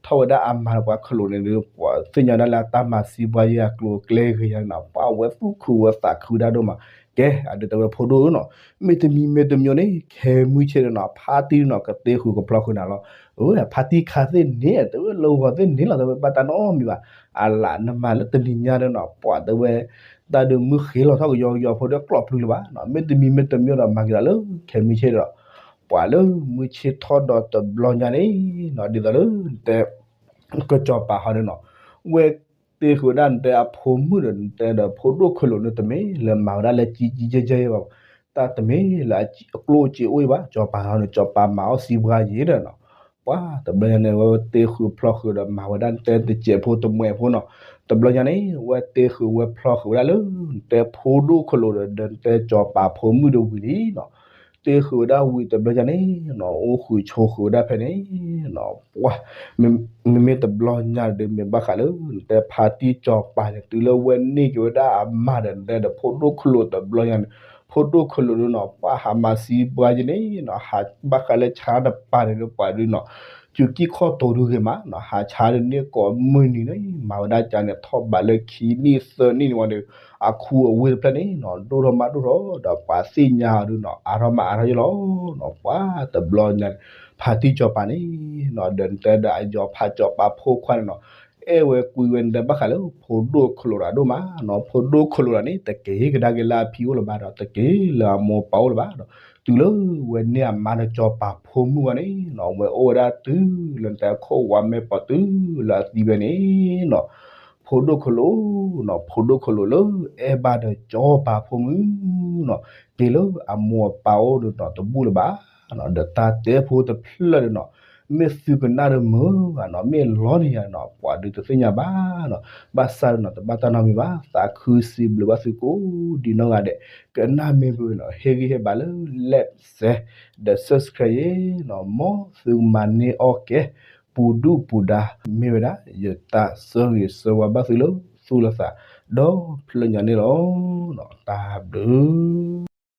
ထီၣ်ဝဲဒၣ်အမါဒီးပှၤခလိာ်န့ၣ်ဒီး ပှၢ်သ့ၣ်ညါဒၣ်လၢအတၢ်မၤသံပှၤယဲၢ်အကျိၤအကျဲဂ့ၤယၤန့ၣ်နီၤ ပှၢ်ဝဲသူၣ်ခုဝဲသးခုဒၣ်ဒိၣ်မး, ကဲ အဒုးတဲဝဲဖိဒိၣ်ဧၢနီၤ, မ့တမံၤမ့တမံၤန့ၣ် ခဲမုၢ်ဆ့ၣ်န့ၣ်နီၤ ဖါတံၢ်နီၤ ကတ့ဃုာ်ကဖျီဃုာ်နၤလီၤ, အဝဲဖါတံၢ်ခါသ့ၣ်န့ၣ် တဲဝဲလၢဂီၤသ့ၣ်န့ၣ်လီၤ တဲဝဲဘၣ်တၢ်နီတမံၤဘၣ်, အါလၢ်နမၤလၢတနံၤညါဒီးနီၤ ပှၢ်တဲဝဲ တၢ်ဒုးမုၢ်ဃ့လီၤထီၣ်ကယီကယီဖိဒီးကျီၣ်ပျုၤလၢၤဘၣ်နီၤ, မ့တမံၤမ့တမံၤဒီးမၤက့ၤဒီးလၢခဲမုၢ်ဆ့ၣ်ဒီး ပှၢ်လၢမုၢ်ဆ့ၣ်ထီၣ်ဒီးတဘျီညါန့ၣ်နီၤ ဒ်သိးလၢနတဲ ကစီၤပၤဟီဒီးနီၤ, ဝဲတ့ဃုာ်ဝဲဒၣ်နတဲအဖိမုၣ်ဒီးနတဲဒီးဖိဒိၣ်ခလိာ်န့ၣ် တမ့ၢ်လၢမၤဝဲဒၣ်လၢကံကံကဲကဲဘၣ်, တၢ်တမ့ၢ်လၢအကျိၣ်အစ့အိၣ်ဘၣ်, ကစီၤပၤဟီန့ၣ် ကစီၤပၤမၤအီၣ်သံပှၤယဲၢ်ဒီးနီၤ, ပှၢ်တဘျီညါန့ၣ် ဝဲတ့ဃုာ်ဖျီဃုာ်ဒီးမၤဝဲဒၣ်နတဲတစဲးဖိတမှဲးဖိနီၤ, တဘျီညါန့ၣ် ဝဲတ့ဃုာ်ဝဲဖျီဃုာ်ဝဲဒၣ်လၢ နတဲဖိဒိၣ်ခလိာ်ဒီး ဒီးနတဲကစီၤပၤဖိမုၣ်ဒီးဝံၤလံနီၤ, တ့ဃုာ်ဝဲဒၣ်ဝံၤတဘျီညါန့ၣ်နီၤ အိၣ်ဃုာ်ဆိးဃုာ်ဝဲဒၣ်ဖဲန့ၣ်နီၤ, ပှၢ် မ့မ့ၢ်တဘျီညါဒီး မ့ၢ်ဘၣ်ဃးလၢ နတဲဖါတံၢ်ကစီၤပၤန့ၣ် တုၤလၢဝဲန့ၢ်က့ၤဝဲဒၣ်အမါဒီး နတဲဒီးဖိဒိၣ်ခလိာ်တဘျီညါန့ၣ်, ဖိဒိၣ်ခလိာ်ဒီးနီၤ ပှၢ်ဟးမၤသံပှၤယဲၢ်န့ၣ်နီၤ ဟးဘၣ်ဃးလၢဆါတပၤန့ၣ်ဒီး ပှၢ်ဒုးနီၤ စူၤကံၢ်ခီၣ်တိၤဒုးဂ့ၤမးနီၤ ဟးဆါဒုးန့ၢ်ကိးမုၢ်နံၤန့ၣ် မၤဝဲဒၣ်ကၢန့ၣ် ထီၣ်ဘးလၢခံနံၣ်သၢနံၣ်န့ၣ်ဝံၤဒီး အခူအဝ့ၢ်တဖျၢၣ်န့ၣ်နီၤ ဒိၣ်ထီၣ်မးဒိၣ်ထီၣ်ဒီး ပှၤသ့ၣ်ညါအီၤဒုးနီၤ အါထီၣ်မးအါထီၣ်ယဲၢ်လီၤနီၤ, ပှၢ်တဘျီညါန့ၣ် ဖါတံၢ်ကစီၤပၤန့ၣ်နီၤ ဒီးနတဲဒီးအယီၤဖးကစီၤပၤဖိခွါန့ၣ်နီၤ အဲၣ်ဝဲကွံဝဲနတဲဘၣ်ဃးလၢ ဖိဒိၣ်ခလိာ်တၢ်ဒိၣ်မးနီၤ, ဖိဒိၣ်ခလိာ်တၢ်န့ၣ် တက့ၤကဒါက့ၤလၢအဖံအိၣ်လၢၤဘၣ်ဒီး တက့ၤလၢအမိၢ်အပၢ်အိၣ်လၢၤဘၣ်ဒီး တုၤလၢဝဲန့ၢ်အမါဒီးကစီၤပၤဖိမုၣ်ဝဲန့ၣ်နီၤ ဝဲအိၣ်ဝဲဒၣ်တုၤလၢနတဲခိၣ်ဝါမဲာ်ပီၤတုၤလၢအသံဝဲန့ၣ်နီၤ, ဖိဒိၣ်ခလိာ်နီၤ ဖိဒိၣ်ခလိာ်လၢအဲၣ်ဘၣ်ဒီးကစီၤပၤဖိမုၣ်နီၤ က့ၤလၢအမိၢ်အပၢ်အိၣ်ဒီးနီၤ တဘူၣ်လၢၤဘၣ်နီၤ, ဒီးတၢ်တဲဖိတဖျၢၣ်ဒီးနီၤ မ့ၢ်သုကနၣ်ဒီးမုာ်ဘၣ်နီၤ, မ့ၢ်လီန့ၣ်ယၤနီၤ ပှၤဒုးတသ့ၣ်ညါဘၣ်နီၤ. ဘၣ်ဆၣ်ဒီးနီၤ တဘၣ်တၢ်နီတမံၤဘၣ်, သးခုစံးဘျုးဘၣ်သုကိးဒံးနီၢ်ဂၤဒဲး, ကနၣ်မ့ၢ်ပှဲၤနီၤ ဟ့ၣ်ဂံၢ်ဟ့ၣ်ဘါလၢ like share ဒီး subscribe ယဲနီၤ, မ်သုကမၤန့ၢ်အီၣ်ကဲ ပူၤဒုၣ်ပူၤဒါ မ့ၢ်ဝဲဒၣ် ယတၢ်ဆၢဂ့ၤဆၢဝါဘၣ်သုလၢသူၣ်လၢသး ဒီဖျၢၣ်ညါန့ၣ်လီၤ. တၢ်ဘျုး